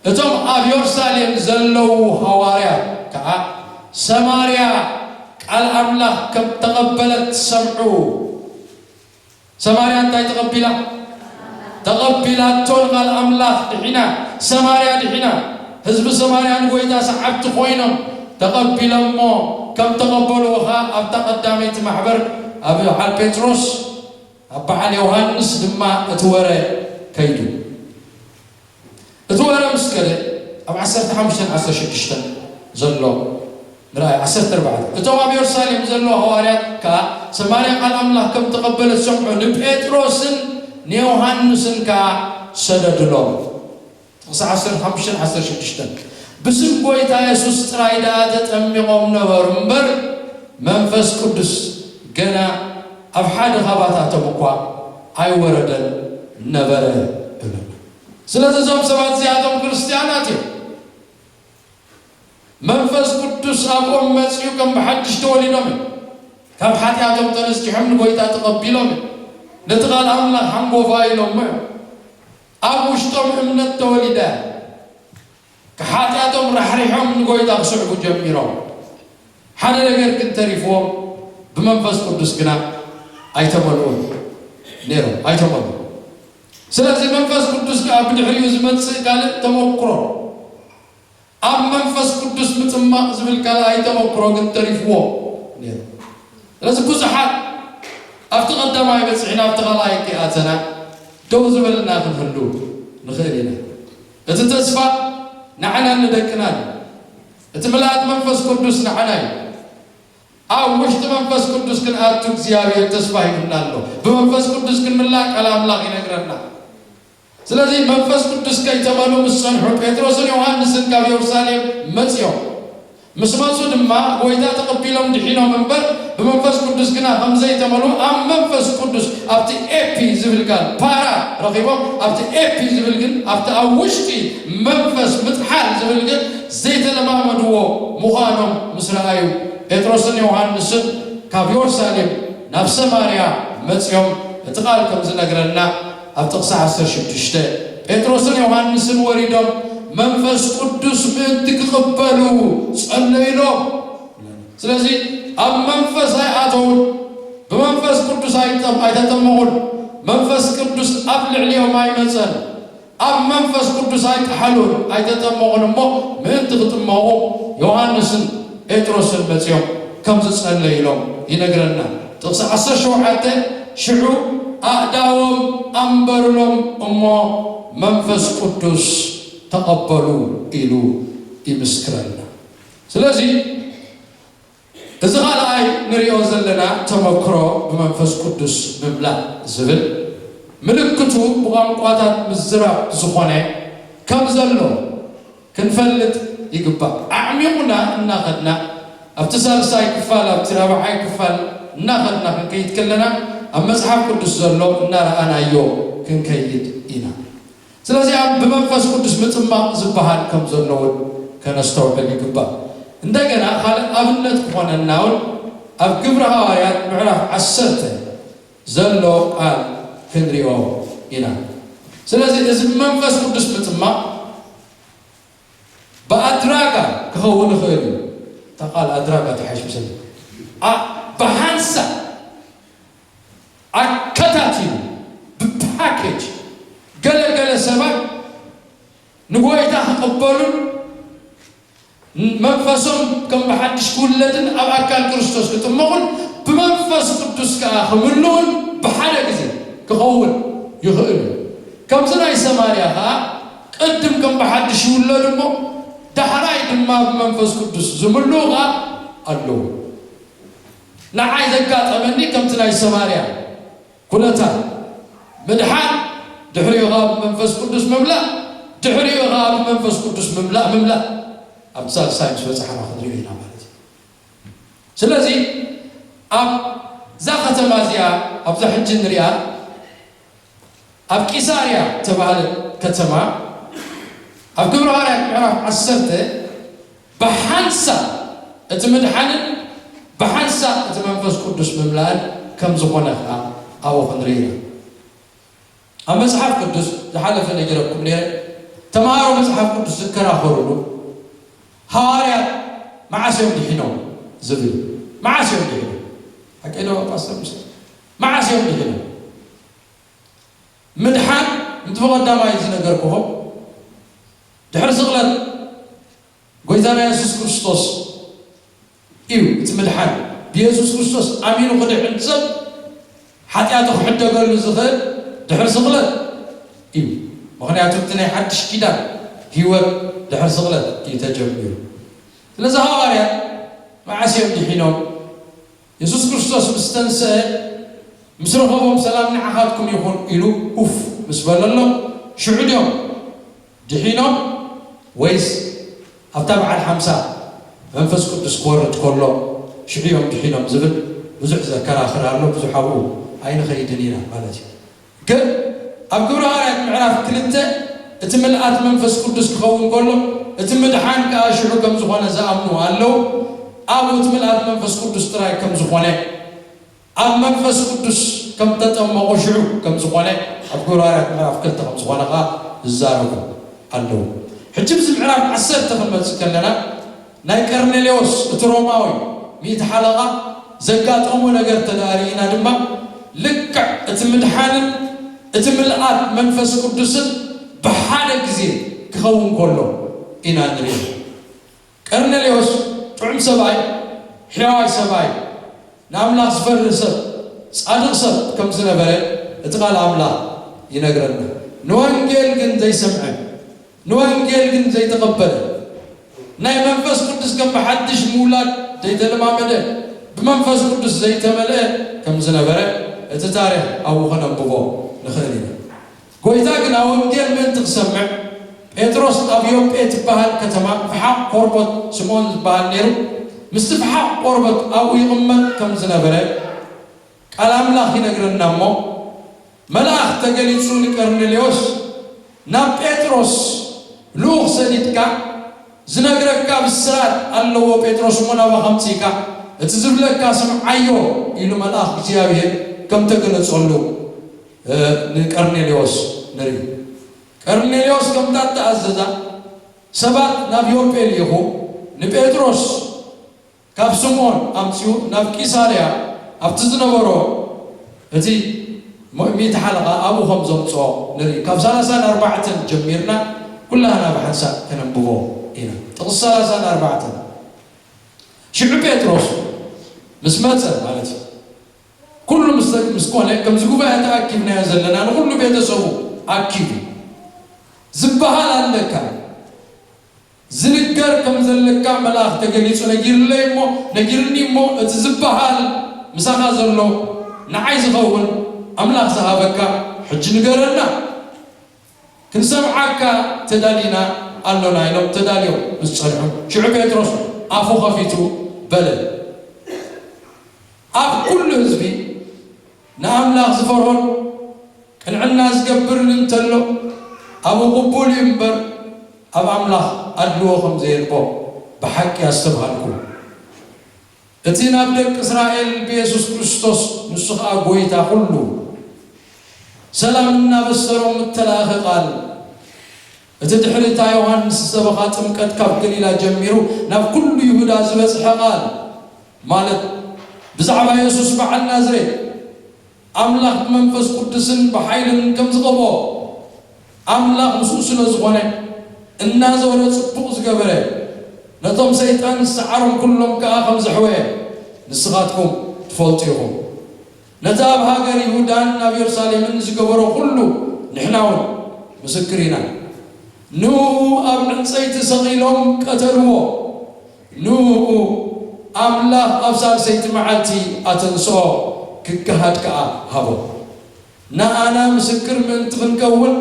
እቶም ኣብ የሩሳሌም ዘለዉ ሃዋርያት ከኣ ሰማርያ ቃል ኣምላኽ ከም ተቐበለት ሰምዑ። ሰማርያ እንታይ ተቐቢላ? ተቐቢላቶ ንቃል ኣምላኽ ድሒና። ሰማርያ ድሒና። ህዝቢ ሰማርያ ንጎይታ ሰዓብቲ ኮይኖም ተቐቢሎሞ። ከም ተቐበልዎ ኸኣ ኣብታ ቀዳመይቲ ማሕበር ኣብ በዓል ጴጥሮስ፣ ኣብ በዓል ዮሃንስ ድማ እቲ ወረ ከይዱ። እቲ ወረ ምስ ከደ፣ ኣብ ዓሰርተ ሓሙሽተን ዓሰርተ ሽዱሽተን ዘሎ ንርኣይ፣ ዓሰርተ ኣርባዕተ። እቶም ኣብ የሩሳሌም ዘለዉ ሃዋርያት ከኣ ሰማርያ ቃል ኣምላኽ ከም ተቐበለት ሰምዑ፣ ንጴጥሮስን ንዮሃንስን ከኣ ሰደዱሎም። ጥቕሲ ዓሰርተ ሓሙሽተን ዓሰርተ ሽዱሽተን። ብስም ጎይታ የሱስ ጥራይ ደኣ ተጠሚቖም ነበሩ እምበር፣ መንፈስ ቅዱስ ገና ኣብ ሓደ ኻባታቶም እኳ ኣይወረደን ነበረ እብለና። ስለዚ እዞም ሰባት እዚኣቶም ክርስትያናት እዮም። መንፈስ ቅዱስ ኣብኦም መጺኡ ከም ብሓድሽ ተወሊዶም እዮም። ካብ ሓጢኣቶም ተነስቲሖም ንጎይታ ተቐቢሎም እዮም። ነቲ ቃል ኣምላኽ ሓንጎፋ ኢሎሞ እዮም። ኣብ ውሽጦም እምነት ተወሊዳ። ካብ ሓጢኣቶም ራሕሪሖም ንጎይታ ክስዕቡ ጀሚሮም። ሓደ ነገር ግን ተሪፍዎም፣ ብመንፈስ ቅዱስ ግና ኣይተመልኡን ነይሮም፣ ኣይተመልኡን። ስለዚ መንፈስ ቅዱስ ከኣ ብድሕሪኡ ዝመጽእ ካልእ ተመክሮ፣ ኣብ መንፈስ ቅዱስ ምጥማቕ ዝብል ካልኣይ ተመክሮ ግን ተሪፍዎ ነይሩ። ስለዚ ብዙሓት ኣብቲ ቀዳማይ በፂሕና ኣብቲ ካልኣይ ከይኣተና ደው ዝበልና ክንህሉ ንኽእል ኢና። እቲ ተስፋ ንዓናን ንደቅናን እዩ። እቲ ምልኣት መንፈስ ቅዱስ ንዓና እዩ። ኣብ ውሽጢ መንፈስ ቅዱስ ክንኣቱ እግዚኣብሔር ተስፋ ሂቡና ኣሎ። ብመንፈስ ቅዱስ ክንምላእ ቃል ኣምላኽ ይነግረና። ስለዚ መንፈስ ቅዱስ ከይተመሉ ምስ ጸንሑ ጴጥሮስን ዮሃንስን ካብ የሩሳሌም መጺኦም። ምስ መጹ ድማ ጎይታ ተቐቢሎም ድሒኖም እምበር ብመንፈስ ቅዱስ ግና ከም ዘይተመሉ ኣብ መንፈስ ቅዱስ ኣብቲ ኤፒ ዝብል ቃል ፓራ ረኺቦም ኣብቲ ኤፒ ዝብል ግን ኣብቲ ኣብ ውሽጢ መንፈስ ምጥሓል ዝብል ግን ዘይተለማመድዎ ምዃኖም ምስ ረኣዩ ጴጥሮስን ዮሃንስን ካብ የሩሳሌም ናብ ሰማርያ መጺኦም እቲ ቃል ከም ዝነግረና ኣብ ጥቕሲ ዓሰርተ ሽዱሽተ ጴጥሮስን ዮሃንስን ወሪዶም መንፈስ ቅዱስ ምእንቲ ክቕበሉ ጸለዩሎም። ስለዚ ኣብ መንፈስ ኣይኣተውን፣ ብመንፈስ ቅዱስ ኣይጠም- ኣይተጠመቑን። መንፈስ ቅዱስ ኣብ ልዕሊኦም ኣይመጸን። ኣብ መንፈስ ቅዱስ ኣይጠሓሉን፣ ኣይተጠመቑን እሞ ምእንቲ ክጥመቑ ዮሃንስን ጴጥሮስን መጺኦም ከም ዝጸለዩሎም ይነግረና። ጥቕሲ ዓሰርተ ሸውዓተ ሽዑ ኣእዳዎም ኣንበሩሎም እሞ መንፈስ ቅዱስ ተቐበሉ ኢሉ ይምስክረልና። ስለዚ እዚ ካልኣይ ንሪኦ ዘለና ተመክሮ ብመንፈስ ቅዱስ ምምላእ ዝብል ምልክቱ ብቋንቋታት ምዝራብ ዝኾነ ከም ዘሎ ክንፈልጥ ይግባእ። ኣዕሚቑና እናኸድና ኣብቲ ሳልሳይ ክፋል ኣብቲ ራብዓይ ክፋል እናኸድና ክንከይድ ከለና ኣብ መጽሓፍ ቅዱስ ዘሎ እናረኣናዮ ክንከይድ ኢና። ስለዚ ኣብ ብመንፈስ ቅዱስ ምጥማቕ ዝበሃል ከም ዘሎ እውን ከነስተውዕል ይግባእ። እንደገና ካልእ ኣብነት ክኾነና እውን ኣብ ግብሪ ሃዋርያት ምዕራፍ ዓሰርተ ዘሎ ቃል ክንሪኦ ኢና። ስለዚ እዚ ብመንፈስ ቅዱስ ምጥማቕ ብኣድራጋ ክኸውን ይኽእል እዩ። እታ ቃል ኣድራጋ ትሓይሽ መሰለኒ። ኣ- ብሓንሳብ ኣከታቲሉ ብፓኬጅ ገለ ገለ ሰባት ንጎይታ ክቕበሉን መንፈሶም ከም ብሓድሽ ክውለድን ኣብ ኣካል ክርስቶስ ክጥመቑን ብመንፈስ ቅዱስ ከኣ ክምልኡን ብሓደ ግዜ ክኸውን ይኽእል እዩ። ከምዚ ናይ ሰማርያ ከኣ ቅድም ከም ብሓድሽ ይውለዱ እሞ ዳሕራይ ድማ ብመንፈስ ቅዱስ ዝምልኡ ከኣ ኣለዉ። ንዓይ ዘጋጠመኒ ከምቲ ናይ ሰማርያ ኩነታት ምድሓን ድሕሪኡ ኸዓ ብመንፈስ ቅዱስ ምምላእ ድሕሪኡ ኸዓ ብመንፈስ ቅዱስ ምምላእ ምምላእ ኣብ ሳልሳይ ምስ በፃሕና ክንሪኦ ኢና ማለት እዩ። ስለዚ ኣብዛ ከተማ እዚኣ ኣብዛ ሕጂ ንሪኣ ኣብ ቂሳርያ ተባህለ ከተማ ኣብ ግብረ ሃዋርያት ምዕራፍ ዓሰርተ ብሓንሳብ እቲ ምድሓንን ብሓንሳብ እቲ መንፈስ ቅዱስ ምምላእን ከም ዝኾነ ከዓ ኣብኡ ክንርኢ ኢና። ኣብ መፅሓፍ ቅዱስ ዝሓለፈ ነጊረኩም ነይረ። ተምሃሮ መፅሓፍ ቅዱስ ዝከራኸሩሉ ሃዋርያት መዓስ እዮም ድሒኖም ዝብል፣ መዓስ እዮም ድሒኖም? ሓቀይ ዶ ፓስተር ሙሴ? መዓስ እዮም ድሒኖም? ምድሓን እንት ብቐዳማይ ዝነገርኩኹም ድሕሪ ስቕለት ጎይታና የሱስ ክርስቶስ እዩ። እቲ ምድሓን ብየሱስ ክርስቶስ ኣሚኑ ክድሕን ሰብ ሓጢኣቱ ክሕደገሉ ዝኽእል ድሕሪ ስቕለት እዩ። ምኽንያቱ እቲ ናይ ሓድሽ ኪዳን ህይወት ድሕሪ ስቕለት እዩ ተጀሚሩ። ስለዚ ሃዋርያት መዓስ እዮም ድሒኖም? የሱስ ክርስቶስ ምስ ተንስአ ምስ ረኸቦም ሰላም ንዓኻትኩም ይኹን ኢሉ ኡፍ ምስ በለሎም ሽዑ ድዮም ድሒኖም ወይስ ኣብታ በዓል ሓምሳ መንፈስ ቅዱስ ክወርድ ከሎ ሽዑ እዮም ድሒኖም ዝብል ብዙሕ ዘከራኽር ኣሎ። ብዙሕ ኣብኡ ኣይንኸይድን ኢና ማለት እዩ። ግን ኣብ ግብረ ሃዋርያት ምዕራፍ ክልተ እቲ ምልኣት መንፈስ ቅዱስ ክኸውን ከሎ እቲ ምድሓን ከኣ ሽዑ ከም ዝኾነ ዝኣምኑ ኣለዉ። ኣብኡ እቲ ምልኣት መንፈስ ቅዱስ ጥራይ ከም ዝኾነ ኣብ መንፈስ ቅዱስ ከም ተጠመቑ ሽዑ ከም ዝኾነ ኣብ ግብረ ሃዋርያት ምዕራፍ ክልተ ከም ዝኾነ ከኣ ዝዛረቡ ኣለዉ። ሕጂ ብዚ ምዕራፍ ዓሰርተ ክንመጽእ ከለና ናይ ቀርኔሌዎስ እቲ ሮማዊ ሚእቲ ሓለቓ ዘጋጠሞ ነገር ተዳሪእና ድማ ልክዕ እቲ ምድሓንን እቲ ምልኣት መንፈስ ቅዱስን ብሓደ ግዜ ክኸውን ከሎ ኢና ንርኢ። ቀርኔሌዎስ ጥዑም ሰብኣይ፣ ሕያዋይ ሰብኣይ፣ ንኣምላኽ ዝፈርህ ሰብ፣ ጻድቕ ሰብ ከም ዝነበረ እቲ ቃል ኣምላኽ ይነግረና። ንወንጌል ግን ዘይሰምዐ፣ ንወንጌል ግን ዘይተቐበለ፣ ናይ መንፈስ ቅዱስ ከም ብሓድሽ ምውላድ ዘይተለማመደ፣ ብመንፈስ ቅዱስ ዘይተመልአ ከም ዝነበረ እቲ ታሪኽ ኣብኡ ከነንብቦ ንኽእል ኢና። ጎይታ ግና ወንጌል ምእንቲ ክሰምዕ፣ ጴጥሮስ ኣብ ዮጴ ትበሃል ከተማ ፍሓቕ ቆርበት ስምዖን ዝበሃል ነይሩ። ምስቲ ፍሓቕ ቆርበት ኣብኡ ይቕመጥ ከም ዝነበረ ቃል ኣምላኽ ይነግረና እሞ፣ መልኣኽ ተገሊጹ ንቀርኔሌዎስ፣ ናብ ጴጥሮስ ልኡኽ ሰዲድካ፣ ዝነግረካ ብስራት ኣለዎ፣ ጴጥሮስ እሞ ናባኻ ኣምጺእካ፣ እቲ ዝብለካ ስምዓዮ ኢሉ መልኣኽ እግዚኣብሔር ከም ተገለጸሉ፣ እ፣ ንቀርኔሌዎስ ንርኢ። ቀርኔሌዎስ ከምታ እተኣዘዛ ሰባት ናብ ዮጴ ልኢኹ፣ ንጴጥሮስ ካብ ስምዖን ኣምጺኡ ናብ ቂሳርያ ኣብቲ ዝነበሮ እቲ ሞ-፣ ሚእቲ ሓለቓ ኣብኡ ከም ዘምጽኦ ንርኢ። ካብ ሰላሳን ኣርባዕተን ጀሚርና ኩላህና ብሓንሳእ ከነንብቦ ኢና። ጥቕሲ ሰላሳን ኣርባዕተን። ሽዑ ጴጥሮስ ምስ መጸ ማለት እዩ። ኩሉ ምስ፣ ምስ ኮነ፣ ከምዚ ጉባኤ ተኣኪብናዮ ዘለና ንኹሉ ቤተሰቡ ኣኪቡ ዝበሃል ኣለካ። ዝንገር ከም ዘለካ መልኣኽ ተገሊጹ ነጊርለይ እሞ፣ ነጊርኒ እሞ፣ እቲ ዝበሃል ምሳኻ ዘሎ ንዓይ ዝኸውን ኣምላኽ ዝሃበካ ሕጂ ንገረና። ክንሰምዓካ ተዳሊና ኣሎና ኢሎም ተዳልዮም ምስ ጸንሑ፣ ሽዑ ጴጥሮስ ኣፉ ኸፊቱ በለ። ኣብ ኩሉ ህዝቢ ንኣምላኽ ዝፈርሆን ቅንዕና ዝገብርን እንተሎ፣ ኣብኡ ቅቡል እዩ እምበር፣ ኣብ ኣምላኽ ኣድልዎ ከም ዘየልቦ ብሓቂ ኣስተብሃልኩ። እቲ ናብ ደቂ እስራኤል ብየሱስ ክርስቶስ፣ ንሱ ኸኣ ጐይታ ኹሉ፣ ሰላም እናበሰሮም እተላእኸ ቃል፣ እቲ ድሕሪ እታ ዮሃንስ ዝሰበኻ ጥምቀት ካብ ገሊላ ጀሚሩ ናብ ኩሉ ይሁዳ ዝበጽሐ ቃል፣ ማለት ብዛዕባ የሱስ በዓል ናዝሬት፣ ኣምላኽ ብመንፈስ ቅዱስን ብሓይልን ከም ዝቐብኦ፣ ኣምላኽ ምስኡ ስለ ዝኾነ፣ እናዞረ ጽቡቕ ዝገበረ፣ ነቶም ሰይጣን ዝሰዓሮም ኩሎም ከኣ ከም ዘሕወየ ንስኻትኩም ትፈልጡ ኢኹም። ነቲ ኣብ ሃገር ይሁዳን ኣብ የሩሳሌምን ዝገበሮ ኩሉ ንሕና እውን ምስክር ኢና። ንኡ ኣብ ዕንጸይቲ ሰቒሎም ቀተልዎ። ንኡ ኣምላኽ ኣብ ሳልሰይቲ መዓልቲ ኣተንስኦ፣ ክገሃድ ከኣ ሃቦ። ንኣና ምስክር ምእንቲ ክንከውን፣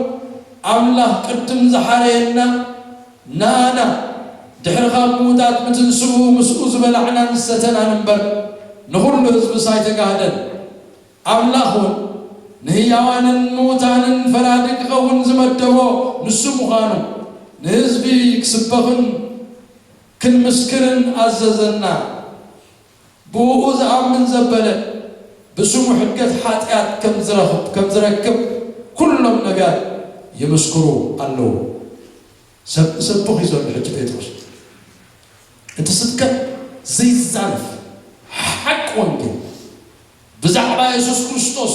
ኣምላኽ ቅድም ዝሓረየና፣ ንኣና ድሕሪ ካብ ምዉታት ምትንስኡ ምስኡ ዝበላዕናን ዝሰተናን እምበር፣ ንኹሉ ህዝብስ ኣይተጋህደን። ኣምላኽ እውን ንህያዋንን ምዉታንን ፈራዲ ክኸውን ዝመደቦ ንሱ ምዃኑ ንህዝቢ ክስበኽን ክንምስክርን ኣዘዘና። ብእኡ ዝኣምን ዘበለ ብስሙ ሕድገት ሓጢኣት ከም ዝረኽብ፣ ከም ዝረክብ ኩሎም ነቢያት ይምስክሩ ኣለዉ። ሰብ ክሰብኽ እዩ ዘሎ ሕጂ ጴጥሮስ። እቲ ስብከት ዘይዛነፍ ሓቂ ወንጌል ብዛዕባ የሱስ ክርስቶስ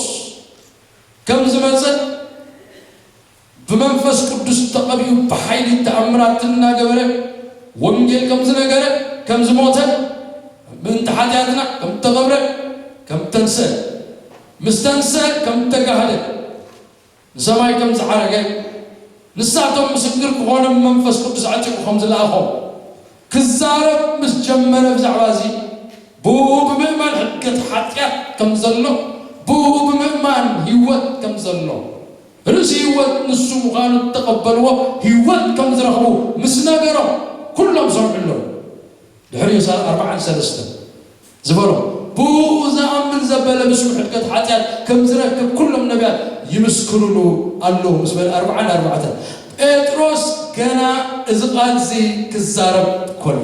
ከም ዝመጸ፣ ብመንፈስ ቅዱስ ተቐቢኡ ብሓይሊ ተኣምራት እናገበረ፣ ወንጌል ከም ዝነገረ፣ ከም ዝሞተ፣ ምእንቲ ሓጢኣትና ከም እተቐብረ፣ ከም እተንስአ፣ ምስ ተንስአ ከም እተጋህደ፣ ንሰማይ ከም ዝዓረገ፣ ንሳቶም ምስክር ክኾኖም መንፈስ ቅዱስ ኣዕጢቑ ከም ዝለኣኾም ክዛረብ ምስ ጀመረ፣ ብዛዕባ እዚ ብኡ ብምእማን ሕድገት ሓጢኣት ከም ዘሎ፣ ብኡ ብምእማን ህይወት ከም ዘሎ፣ ርእሲ ህይወት ንሱ ምዃኑ እተቐበልዎ ህይወት ከም ዝረኽቡ ምስ ነገሮም፣ ኩሎም ሰምዑ ኣለዉ። ድሕሪኡ ሰ-፣ ኣርብዓን ሰለስተን ዝበሎ፣ ብኡ ዝኣምን ዘበለ ብስሙ ሕድገት ሓጢኣት ከም ዝረክብ ኩሎም ነቢያት ይምስክሩሉ ኣለዉ ምስ በለ፣ ኣርብዓን ኣርባዕተን። ጴጥሮስ ገና እዚ ቃል እዚ ክዛረብ ከሎ፣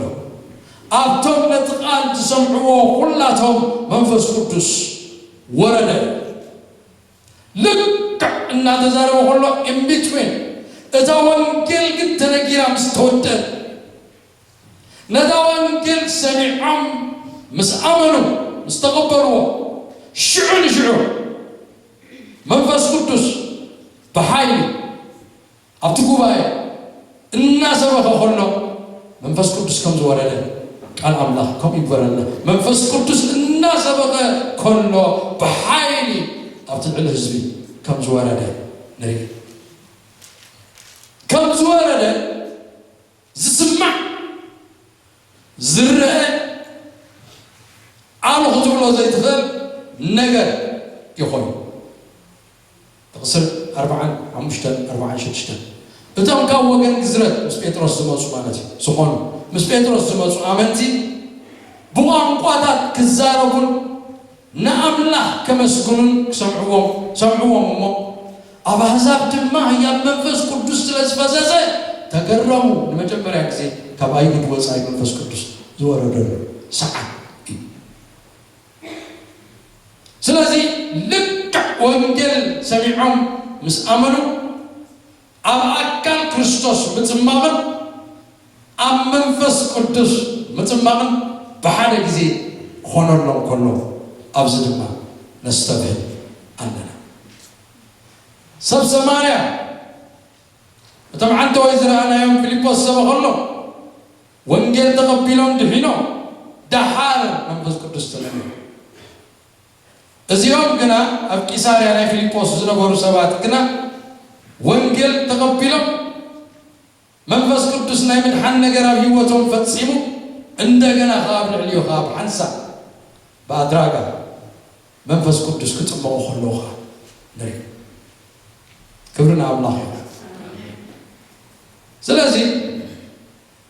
ኣብቶም ነቲ ቃል ዝሰምዕዎ ኩላቶም መንፈስ ቅዱስ ወረደ። ልክዕ እናተዛረበ ከሎ፣ in between፣ እታ ወንጌል ግን ተነጊራ ምስ ተወደአት፣ ነታ ወንጌል ሰሚዖም ምስ ኣመኑ፣ ምስ ተቐበልዎ፣ ሽዑ ንሽዑ መንፈስ ቅዱስ ብሓይሊ ኣብቲ ጉባኤ እናሰበኸ ከሎ፣ መንፈስ ቅዱስ ከም ዝወረደ ቃል ኣምላኽ ከምኡ ይግበረልና። መንፈስ ቅዱስ እናሰበኸ ከሎ ብሓይሊ ኣብቲ ልዕሊ ህዝቢ ከም ዝወረደ ንርኢ። ከም ዝወረደ ዝስማዕ ዝረአ ኣሉ ክትብሎ ዘይትኽእል ነገር ይኾኑ። ጥቕስር ኣርባዓን ሓሙሽተን ኣርባዓን ሽዱሽተን እቶም ካብ ወገን ግዝረት ምስ ጴጥሮስ ዝመፁ ማለት እዩ ዝኾኑ ምስ ጴጥሮስ ዝመፁ ኣመንቲ ብቋንቋታት ክዛረቡን ንኣምላኽ ከመስግኑን ክሰምዕዎም ሰምዕዎም እሞ ኣብ ኣህዛብ ድማ ህያብ መንፈስ ቅዱስ ስለ ዝፈሰሰ ተገረሙ። ንመጀመርያ ግዜ ካብ ኣይሁድ ወፃኢ መንፈስ ቅዱስ ዝወረደሉ ሰዓት እዩ። ስለዚ ልክዕ ወንጌል ሰሚዖም ምስ ኣመኑ ኣብ ኣካል ክርስቶስ ምጽማቕን ኣብ መንፈስ ቅዱስ ምጽማቕን ብሓደ ግዜ ክኾነሎም ከሎ ኣብዚ ድማ ነስተብህል ኣለና። ሰብ ሰማርያ እቶም ዓንተወይ ዝረኣናዮም ፊልጶስ ዝሰበኸሎም ወንጌል ተቐቢሎም ድሒኖም ደሓር መንፈስ ቅዱስ ተለመ። እዚኦም ግና ኣብ ቂሳርያ ናይ ፊልጶስ ዝነበሩ ሰባት ግና ወንጌል ተቐቢሎም መንፈስ ቅዱስ ናይ ምድሓን ነገር ኣብ ህይወቶም ፈጺሙ እንደገና ከኣ ኣብ ልዕሊኡ ከኣ ብሓንሳብ ብኣድራጋ መንፈስ ቅዱስ ክጥመቑ ከለዉ ከኣ ንርኢ። ክብሪ ንኣምላኽ ይኹን። ስለዚ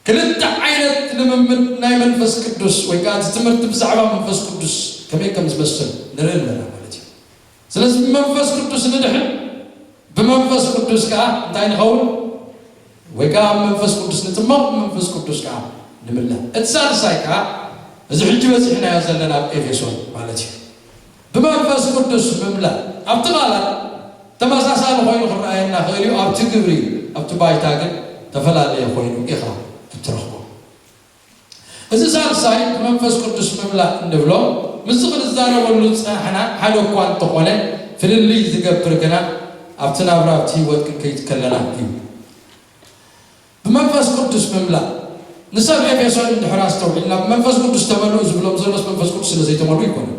ክልተ ዓይነት ልምምድ ናይ መንፈስ ቅዱስ ወይ ከዓ እቲ ትምህርቲ ብዛዕባ መንፈስ ቅዱስ ከመይ ከም ዝመስል ንርኢ ኣለና ማለት እዩ። ስለዚ ብመንፈስ ቅዱስ ንድሕን ብመንፈስ ቅዱስ ከዓ እንታይ ንኸውን ወይ ከዓ ብመንፈስ ቅዱስ ንጥመቕ ብመንፈስ ቅዱስ ከዓ ንምላእ። እቲ ሳልሳይ ከዓ እዚ ሕጂ በፂሕናዮ ዘለና ኣብ ኤፌሶን ማለት እዩ። ብመንፈስ ቅዱስ ምምላእ ኣብቲ ቃላት ተመሳሳሊ ኮይኑ ክረኣየና ክእል እዩ ኣብቲ ግብሪ ኣብቲ ባይታ ግን ተፈላለየ ኮይኑ ኢኻ እትረኽቦ። እዚ ሳልሳይ ብመንፈስ ቅዱስ ምምላእ እንብሎ ምስዚ ክንዛረበሉ ዝፀናሕና ሓደ እኳ እንተኾነ ፍልልይ ዝገብር ግና ኣብቲ ናብራ ኣብቲ ህይወት ክንከይድ ከለና እዩ። ብመንፈስ ቅዱስ ምምላእ ንሰብ ኤፌሶን እንድሕር ኣስተውዒልና ብመንፈስ ቅዱስ ተመልኡ ዝብሎም ዘሎስ መንፈስ ቅዱስ ስለ ዘይተመልኡ ይኮነ።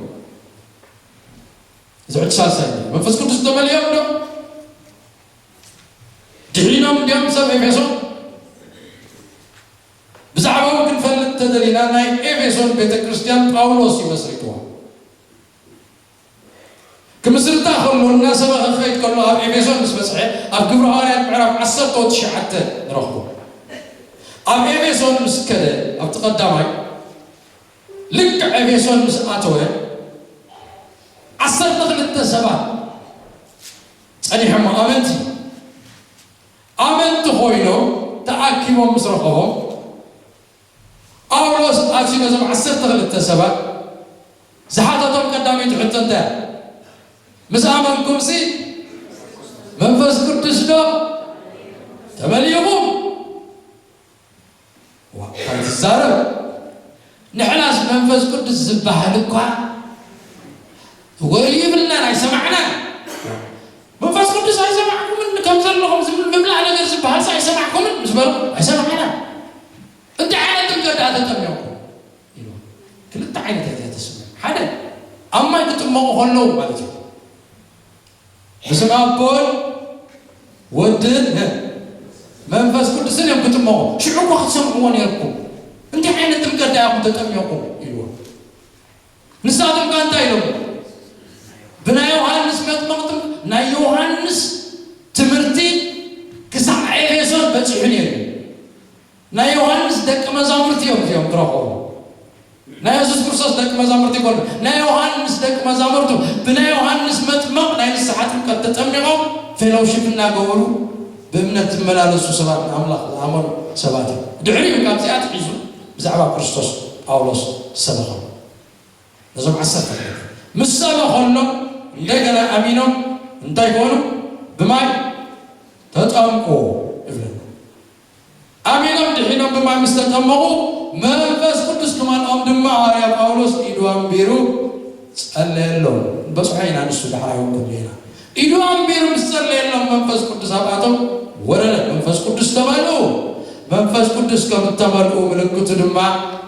እዚ ሕጂ ሳልሳይ መንፈስ ቅዱስ ተመልኦም ዶ ድሒኖም እንዲኦም ሰብ ኤፌሶን? ብዛዕባኦም ክንፈልጥ ተደሊና ናይ ኤፌሶን ቤተ ክርስቲያን ጳውሎስ እዩ መስሪትዋ። ክምስርታ ከሎ እናሰበኸ ክኸይድ ከሎ ኣብ ኤፌሶን ምስ በፅሐ ኣብ ግብረ ሃዋርያት ምዕራፍ ዓሰርተ ትሽዓተ ንረኽቦ። ኣብ ኤፌሶን ምስ ከደ ኣብቲ ቀዳማይ ልክዕ ኤፌሶን ምስ ኣተወ ዓሰርተ ክልተ ሰባት ጸኒሖም ኣመንቲ ኣመንቲ ኮይኖም ተኣኪቦም ምስ ረኸቦም ጳውሎስ ኣትዩ ነዞም ዓሰርተ ክልተ ሰባት ዝሓተቶም ቀዳመይቲ ሕቶ እንታይ እያ? ምስ ኣመንኩምሲ መንፈስ ቅዱስ ዶ ተመሊእኹም? ዋ እንታይ ትዛረብ? ንሕናስ መንፈስ ቅዱስ ዝበሃል እኳ ወሪ ይብልናን ኣይሰማዕናን። መንፈስ ቅዱስ ኣይሰማዕኩምን ከም ዘለኹም ዝብል ምብላዕ ነገር ዝበሃልስ ኣይሰማዕኩምን ምስ በልኩ ኣይሰማዕናን። እንታይ ዓይነት ጥምቀት ደኣ ተጠሚቕኩም? ኢሉ ክልተ ዓይነት እያ እዚኣ ተስምዕ። ሓደ ኣብ ማይ ክጥመቑ ከለዉ ማለት እዩ። ብስም ኣቦን ወድን መንፈስ ቅዱስን እዮም ክጥመቑ። ሽዑ እኳ ክትሰምዕዎ ነርኩም። እንታይ ዓይነት ጥምቀት ዳያኹም ተጠሚቕኩም? ኢልዎ። ንሳቶም ከ እንታይ ኢሎም? ብናይ ዮሃንስ መጥመቕ ጥም ናይ ዮሃንስ ትምህርቲ ክሳዕ ኤፌሶን በፂሑ ነይሩ። ናይ ዮሃንስ ደቂ መዛሙርቲ እዮም እዚኦም ትረኽቦ። ናይ የሱስ ክርስቶስ ደቂ መዛሙርቲ ይኮኑ። ናይ ዮሃንስ ደቂ መዛሙርቱ ብናይ ዮሃንስ መጥመቕ ናይ ንስሓ ጥምቀት ተጠሚቖም ፌሎውሺፕ እናገበሩ ብእምነት ዝመላለሱ ሰባት ንኣምላኽ ዝኣመኑ ሰባት እዮም። ድሕሪኡ ካብዚኣ ትሒዙ ብዛዕባ ክርስቶስ ጳውሎስ ሰበኸም። ነዞም ዓሰርተ ክልተ ምስ ሰበኸሎም እንደገና ኣሚኖም እንታይ ኮኑ? ብማይ ተጠምቁ እብለና። ኣሚኖም ድሒኖም ብማይ ምስ ተጠመቑ መንፈስ ቅዱስ ክመልኦም ድማ ሃዋርያ ጳውሎስ ኢዱ ኣንቢሩ ጸለየሎም። በጽሖ ኢና ንሱ ዳሕራይ እውን ኢና ኢዱ ኣንቢሩ ምስ ጸለየሎም መንፈስ ቅዱስ ኣብኣቶም ወረደ። መንፈስ ቅዱስ ተመልኡ። መንፈስ ቅዱስ ከም እተመልኡ ምልክቱ ድማ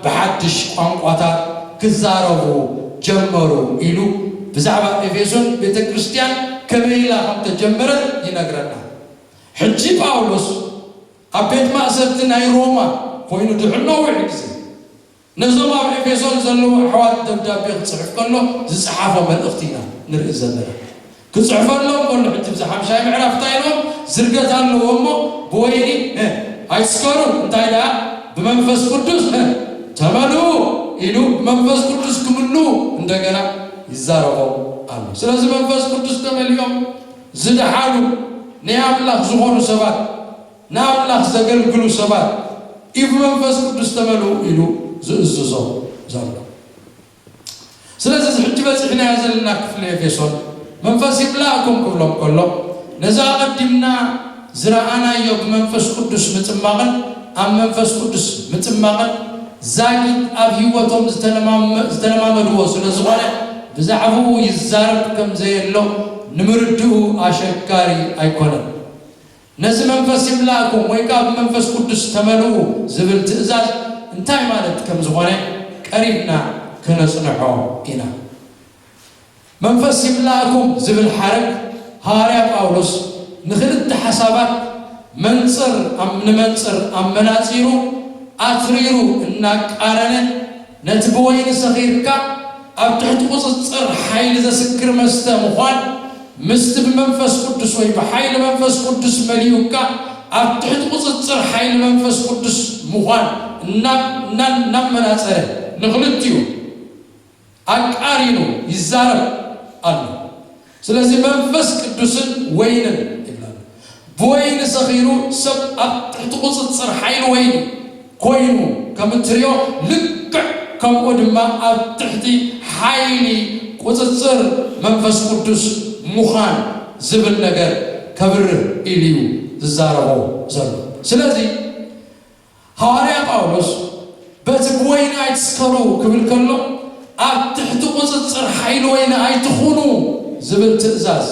ብሓድሽ ቋንቋታት ክዛረቡ ጀመሩ ኢሉ ብዛዕባ ኤፌሶን ቤተ ክርስቲያን ከመይ ኢላ ከም ተጀመረ ይነግረና። ሕጂ ጳውሎስ ኣብ ቤት ማእሰርቲ ናይ ሮማ ኮይኑ ድሕሪ ነዊሕ ግዜ ነዞም ኣብ ኤፌሶን ዘለዉ ኣሕዋት ደብዳቤ ክጽሕፍ ከሎ ዝጸሓፎ መልእኽቲ ኢና ንርኢ ዘለና። ክጽሕፈሎም ከሎ ሕጂ ብዚ ሓምሻይ ምዕራፍ እንታይ ኢሎም ዝርገት ኣለዎ እሞ ብወይኒ እ፣ ኣይትስከሩ እንታይ ደኣ ብመንፈስ ቅዱስ እ፣ ተመልኡ ኢሉ ብመንፈስ ቅዱስ ክምልኡ እንደገና ይዛረቦም ኣሎ። ስለዚ መንፈስ ቅዱስ ተመሊኦም ዝደሓኑ ናይ ኣምላኽ ዝኾኑ ሰባት ንኣምላኽ ዘገልግሉ ሰባት እዩ ብመንፈስ ቅዱስ ተመልኡ ኢሉ ዝእዝዞም ዘሎ። ስለዚ እዚ ሕጂ በጺሕናዮ ዘለና ክፍሊ ኤፌሶን መንፈስ ይምላእኩም ክብሎም ከሎ ነዚ ኣቐዲምና ዝረኣናዮ ብመንፈስ ቅዱስ ምጥማቕን ኣብ መንፈስ ቅዱስ ምጥማቕን ዛጊት ኣብ ህይወቶም ዝተለማመ- ዝተለማመድዎ ስለ ዝኾነ ብዛዕባኡ ይዛረብ ከም ዘየሎ ንምርድኡ ኣሸጋሪ ኣይኮነን። ነዚ መንፈስ ይምላእኩም ወይ ከዓ ብመንፈስ ቅዱስ ተመልኡ ዝብል ትእዛዝ እንታይ ማለት ከም ዝኾነ ቀሪብና ከነጽንሖ ኢና። መንፈስ ይምላእኩም ዝብል ሓረግ ሃዋርያ ጳውሎስ ንክልተ ሓሳባት መንጽር ኣብ ንመንጽር ኣመናጺሩ ኣትሪሩ እናቃረነ ነቲ ብወይኒ ሰኺርካ ኣብ ትሕቲ ቁጽጽር ሓይሊ ዘስክር መስተ ምዃን ምስቲ ብመንፈስ ቅዱስ ወይ ብሓይሊ መንፈስ ቅዱስ መሊኡካ ኣብ ትሕቲ ቁጽጽር ሓይሊ መንፈስ ቅዱስ ምዃን እናብ- እናብ- እናመናጸረ ንኽልቲኡ ኣቃሪኑ ይዛረብ ኣሎ። ስለዚ መንፈስ ቅዱስን ወይንን ይብላል። ብወይኒ ሰኺሩ ሰብ ኣብ ትሕቲ ቁጽጽር ሓይሊ ወይኒ ኮይኑ ከም እትሪኦ ልክዕ ከምኡ ድማ ኣብ ትሕቲ ሓይሊ ቁጽጽር መንፈስ ቅዱስ ምዃን ዝብል ነገር ከብርህ ኢሉ እዩ ዝዛረቦ ዘሎ። ስለዚ ሃዋርያ ጳውሎስ በቲ ብወይኒ ኣይትስከሩ ክብል ከሎ ኣብ ትሕቲ ቁጽጽር ሓይሊ ወይኒ ኣይትኹኑ ዝብል ትእዛዝ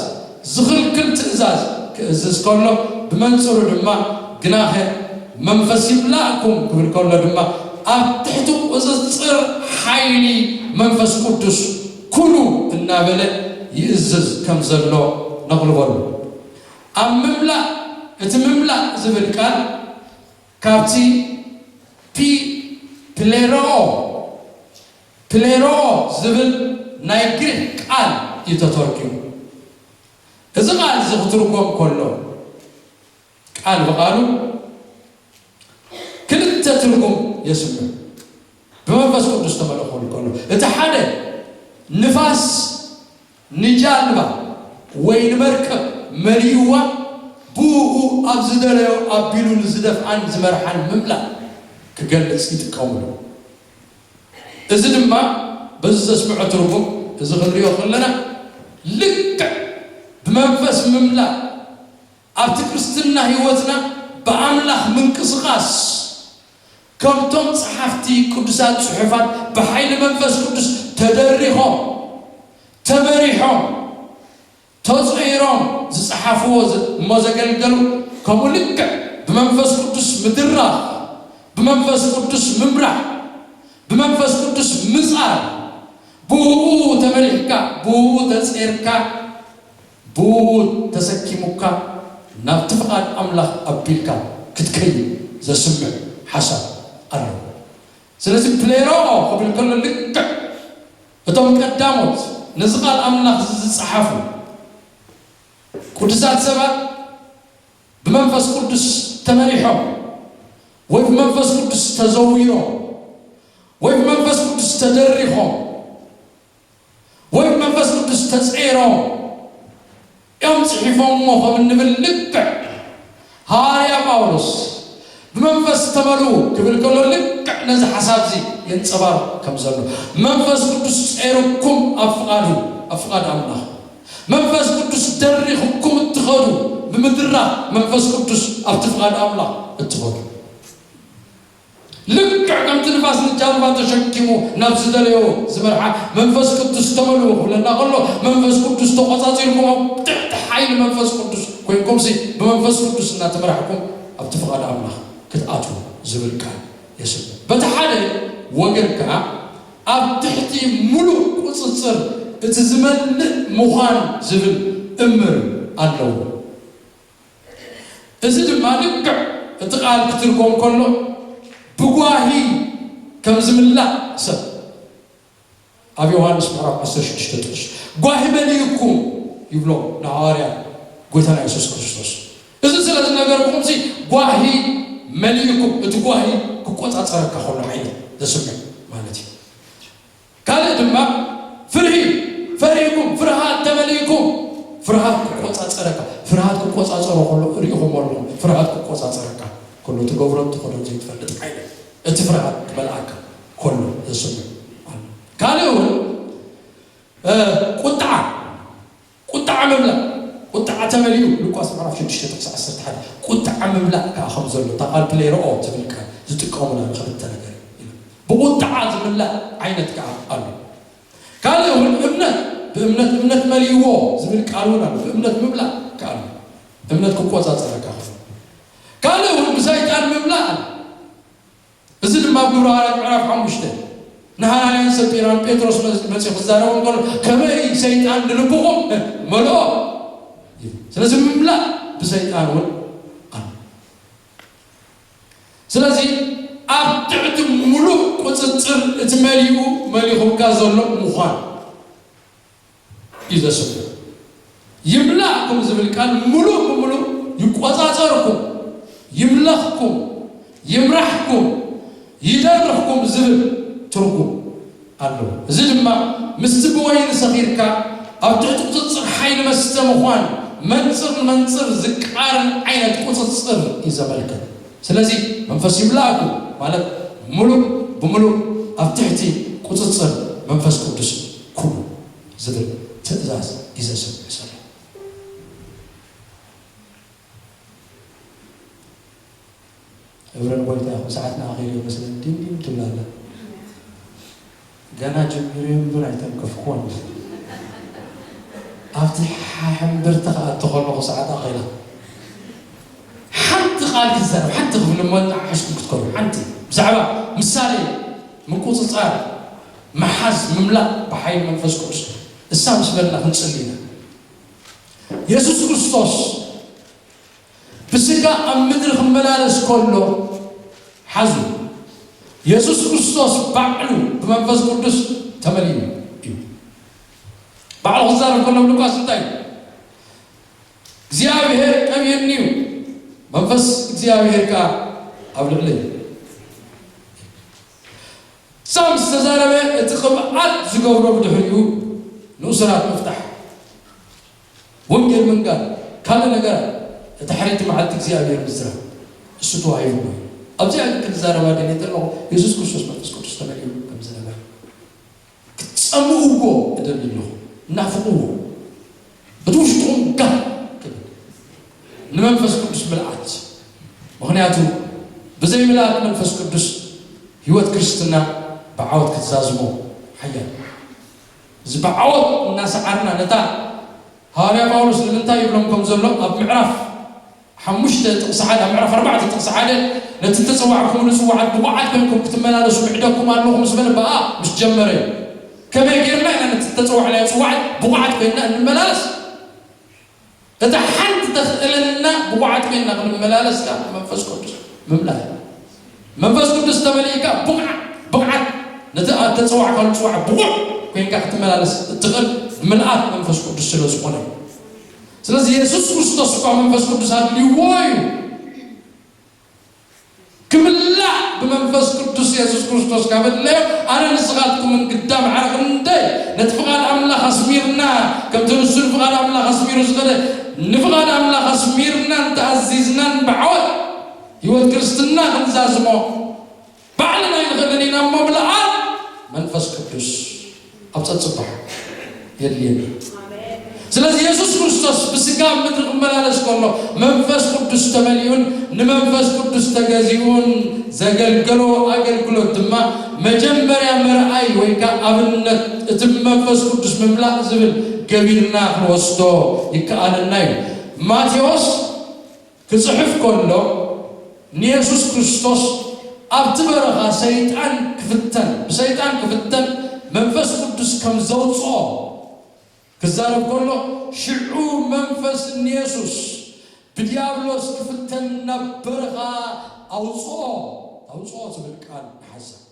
ዝኽልክል ትእዛዝ ክእዝዝ ከሎ ብመንጽሩ ድማ ግናኸ መንፈስ ይምላእኩም ክብል ከሎ ድማ ኣብ ትሕቲ ቁጽጽር ሓይሊ መንፈስ ቅዱስ ኩኑ እናበለ ይእዝዝ ከም ዘሎ ነቕልበሉ። ኣብ ምምላእ እቲ ምምላእ ዝብል ቃል ካብቲ ፒ ፕሌሮኦ ፕሌሮኦ ዝብል ናይ ግሪክ ቃል እዩ ተተርኪሙ። እዚ ቃል እዚ ክትርጎም ከሎ ቃል ብቃሉ ክልተ ትርጉም የስምዕ። ብመንፈስ ቅዱስ ተመልኦ ክብል ከሎ እቲ ሓደ ንፋስ ንጃልባ ወይ ንመርከብ መሊእዋ ብኡ ኣብ ዝደለዮ ኣቢሉ ንዝደፍኣን ዝመርሓን ምምላእ ክገልጽ ይጥቀምሉ። እዚ ድማ በዚ ዘስምዖ ትርጉም እዚ ክንሪኦ ከለና ልክዕ ብመንፈስ ምምላእ ኣብቲ ክርስትና ህይወትና ብኣምላኽ ምንቅስቓስ ከምቶም ጸሓፍቲ ቅዱሳት ጽሑፋት ብሓይሊ መንፈስ ቅዱስ ተደሪኾም ተመሪሖም ተጸይሮም ዝጸሓፍዎ እሞ ዘገልገሉ ከምኡ ልክዕ ብመንፈስ ቅዱስ ምድራኽ ብመንፈስ ቅዱስ ምምራሕ ብመንፈስ ቅዱስ ምጻር ብኡ ተመሪሕካ ብኡ ተጸይርካ ብኡ ተሰኪሙካ ናብቲ ፍቓድ ኣምላኽ ኣቢልካ ክትከይድ ዘስምዕ ሓሳብ ኣለዎ። ስለዚ ፕሌሮኦ ክብል ከሎ ልክዕ እቶም ቀዳሞት ነዚ ቃል ኣምላኽ ዝጸሓፉ ቅዱሳት ሰባት ብመንፈስ ቅዱስ ተመሪሖም ወይ ብመንፈስ ቅዱስ ተዘዊሮም ወይ ብመንፈስ ቅዱስ ተደሪኾም ወይ ብመንፈስ ቅዱስ ተጸይሮም እዮም ጽሒፎምዎ ከም እንብል ልክዕ ሃዋርያ ጳውሎስ ብመንፈስ ተመልኡ ክብል ከሎ ልክዕ ነዚ ሓሳብ እዚ የንጸባርቕ ከም ዘሎ መንፈስ ቅዱስ ጸይርኩም ኣብ ፍቓዱ ኣብ ፍቓድ ኣምላኽ መንፈስ ቅዱስ ደሪኽኩም እትኸዱ ብምድራ መንፈስ ቅዱስ ኣብቲ ፍቓድ ኣምላኽ እትኸዱ ልክዕ ከምቲ ንፋስ ንጃልባ ተሸኪሙ ናብ ዝደለዮ ዝመርሓ መንፈስ ቅዱስ ተመልኡ ክብለና ከሎ መንፈስ ቅዱስ ተቆጻጺርኩም ኣብ ትሕቲ ሓይሊ መንፈስ ቅዱስ ኮይንኩምሲ ብመንፈስ ቅዱስ እናተመራሕኩም ኣብቲ ፍቓድ ኣምላኽ ክትኣትዉ ዝብል ቃል የስምዕ። በቲ ሓደ ወገን ከኣ ኣብ ትሕቲ ምሉእ ቁጽጽር እቲ ዝመልእ ምዃን ዝብል እምር ኣለዎ። እዚ ድማ ልክዕ እቲ ቃል ክትርጎም ከሎ ብጓሂ ከም ዝምላእ ሰብ ኣብ ዮሃንስ ምዕራፍ ዓሰርተ ሽዱሽተ ጥቕሽ ጓሂ መሊእኩም ይብሎ ንሃዋርያ ጎይታና የሱስ ክርስቶስ። እዚ ስለ ዝነገርኩምሲ ጓሂ መሊእኩም፣ እቲ ጓሂ ክቆጻጸረካ ከሎ ዓይነት ዘስምዕ ማለት እዩ። ካልእ ድማ ፍርሂ ፈሪህኩም፣ ፍርሃት ተመሊእኩም፣ ፍርሃት ክቆጻጸረካ፣ ፍርሃት ክቆጻጸሮ ከሎ ርኢኹም ኣለኹም፣ ፍርሃት ክቆጻጸረካ ከሎ ትገብሮን ትኸዶን ዘይትፈልጥ ዓይነት እቲ ፍርሃት ክመልኣካ ከሎ ዘስምዕ ኣሎ። ካልእ እውን ቁጣዓ ቁጣዓ ምምላእ ቁጣዓ ተመሊኡ ሉቃስ ምዕራፍ ሽዱሽተ ጥቕሲ ዓሰርተ ሓደ ቁጣዓ ምምላእ ከዓ ከም ዘሎ እታ ቃል ፕሌሮኦ ትብል ቃል ዝጥቀሙላ ንክልተ ነገር እዩ። ብቁጣዓ ዝምላእ ዓይነት ከዓ ኣሎ። ካልእ እውን እምነት ብእምነት እምነት መሊእዎ ዝብል ቃል እውን ኣሎ። ብእምነት ምምላእ ከዓ ኣሎ። እምነት ክቆፃፀረካ ከሎ ካልእ እውን ብሰይጣን ምምላእ ኣሎ። እዚ ድማ ኣብ ግብረ ሃዋርያት ምዕራፍ ሓሙሽተ ንሃናንያን ሰጲራን ጴጥሮስ መ- መጺኡ ክዛረቦም ከሎ ከመይ ሰይጣን ንልብኹም መልኦ። ስለዚ ምምላእ ብሰይጣን እውን ኣሎ። ስለዚ ኣብ ትሕቲ ሙሉእ ቁጽጽር እቲ መሊኡ መሊኹምካ ዘሎ ምዃን እዩ ዘስምዕ። ይምላእኩም ዝብል ቃል ሙሉእ ብሙሉእ ይቆጻጸርኩም፣ ይምለኽኩም፣ ይምራሕኩም፣ ይደርኽኩም ዝብል ትርጉም ኣለዎ። እዚ ድማ ምስቲ ብወይኒ ሰኺርካ ኣብ ትሕቲ ቁጽጽር ሓይሊ መስተ ምዃን መንጽር ንመንጽር ዝቃረን ዓይነት ቁጽጽር እዩ ዘመልክት። ስለዚ መንፈስ ይምላእኩም ማለት ሙሉእ ብሙሉእ ኣብ ትሕቲ ቁጽጽር መንፈስ ቅዱስ ኩኑ ዝብል ትእዛዝ እዩ ዘስምዕ ዘሎ። እብረን ጎይታ ይኹን ሰዓትና ኣኺሉ ይመስለኒ ዲም ዲም ትብል ኣላ። ገና ጀሚሩ እምበር ኣይተንከፍኩዎን። ኣብቲ ሓሕምብርቲ ክኣቱ ከለኹ ሰዓት ኣኺላ። ሓንቲ ቃል ክዛረብ ሓንቲ ክብል እሞ ንዓሕሽኩም ክትከዱ ሓንቲ ብዛዕባ ምሳሌ ምቁጽጻር ምሓዝ ምምላእ ብሓይሊ መንፈስ ቅዱስ እሳ ምስ በልና ክንጽሊ ኢና። የሱስ ክርስቶስ ብስጋ ኣብ ምድሪ ክመላለስ ከሎ ሓዙ የሱስ ክርስቶስ ባዕሉ ብመንፈስ ቅዱስ ተመሊኡ እዩ። ባዕሉ ክዛረብ ከሎ ሉቃስ እንታይ እዩ? እግዚኣብሔር ቀብየኒ እዩ፣ መንፈስ እግዚኣብሔር ከዓ ኣብ ልዕለይ እዩ። ሳም ዝተዛረበ እቲ ቅብኣት ዝገብሮ ብድሕሪኡ ንእሱራት ምፍታሕ ወንጌል ምንጋር ካልእ ነገር እቲ ሓንቲ መዓልቲ እግዚኣብሔር ምዝራብ እሱ ተዋሂቡ እዩ። ኣብዚኣ ግን ክንዛረባ ደልየ ዘለኹ የሱስ ክርስቶስ መንፈስ ቅዱስ ተመሊኡ ከም ዝነበረ ክትጸምእዎ እደሊ ኣለኹ። እናፍቕዎ እቲ ውሽጥኹም ጋህ ክብል ንመንፈስ ቅዱስ ምልኣት። ምኽንያቱ ብዘይ ምልኣት መንፈስ ቅዱስ ህይወት ክርስትና ብዓወት ክትዛዝሞ ሓያል እዚ ብዓወት እናሰዓርና ነታ ሃዋርያ ጳውሎስ ንምንታይ ይብሎም ከም ዘሎ ኣብ ምዕራፍ ሓሙሽተ ጥቕሲ ሓደ ኣብ ምዕራፍ ኣርባዕተ ጥቕሲ ሓደ ነቲ ተጸዋዕኩምሉ ጽዋዓት ብቑዓት ኮይንኩም ክትመላለሱ ምዕደኩም ኣለኹ ምስ በለ ብኣ ምስ ጀመረ እዩ። ከመይ ጌርና ኢና ነቲ ተጸዋዕናዮ ጽዋዓት ብቑዓት ኮይንና እንመላለስ? እታ ሓንቲ ተኽእለና ብቑዓት ኮይንና ክንመላለስ ከዓ መንፈስ ቅዱስ ምምላእ እዩ። መንፈስ ቅዱስ ተመሊእካ ብቕዓት ብቕዓት ነቲ ኣተጸዋዕካሉ ጽዋዕ ብቑዕ ኮይንካ ክትመላለስ እትኽእል ምልኣት መንፈስ ቅዱስ ስለ ዝኾነ እዩ። ስለዚ የሱስ ክርስቶስ እኳ መንፈስ ቅዱስ ኣድልይዎ እዩ ክምላእ ብመንፈስ ቅዱስ የሱስ ክርስቶስ ካብ ኣድለዮ ኣነ ንስኻትኩምን ግዳ ማዕረ ክንደይ ነቲ ፍቓድ ኣምላኽ ኣስሚርና ከምቲ ንሱ ንፍቓድ ኣምላኽ ኣስሚሩ ዝኸደ ንፍቓድ ኣምላኽ ኣስሚርናን ተኣዚዝናን ብዓወት ህይወት ክርስትና ክንዛዝሞ ባዕልና ኣይንኽእልን ኢና እሞ ምልኣት መንፈስ ቅዱስ ኣብ ጸጽባሕ የድልየና። ስለዚ የሱስ ክርስቶስ ብስጋ ኣብ ምድሪ ክመላለስ ከሎ መንፈስ ቅዱስ ተመሊኡን ንመንፈስ ቅዱስ ተገዚኡን ዘገልገሎ ኣገልግሎት ድማ መጀመርያ መርኣይ ወይ ከዓ ኣብነት እቲ መንፈስ ቅዱስ ምምላእ ዝብል ገቢርና ክንወስዶ ይከኣለና እዩ። ማቴዎስ ክፅሕፍ ከሎ ንየሱስ ክርስቶስ ኣብቲ በረኻ ሰይጣን ክፍተን ብሰይጣን ክፍተን መንፈስ ቅዱስ ከም ዘውፅኦ ክዛረብ ከሎ፣ ሽዑ መንፈስ ንየሱስ ብዲያብሎስ ክፍተን ናብ በረኻ ኣውፅኦ ኣውፅኦ ዝብል ቃል ንሓሳብ።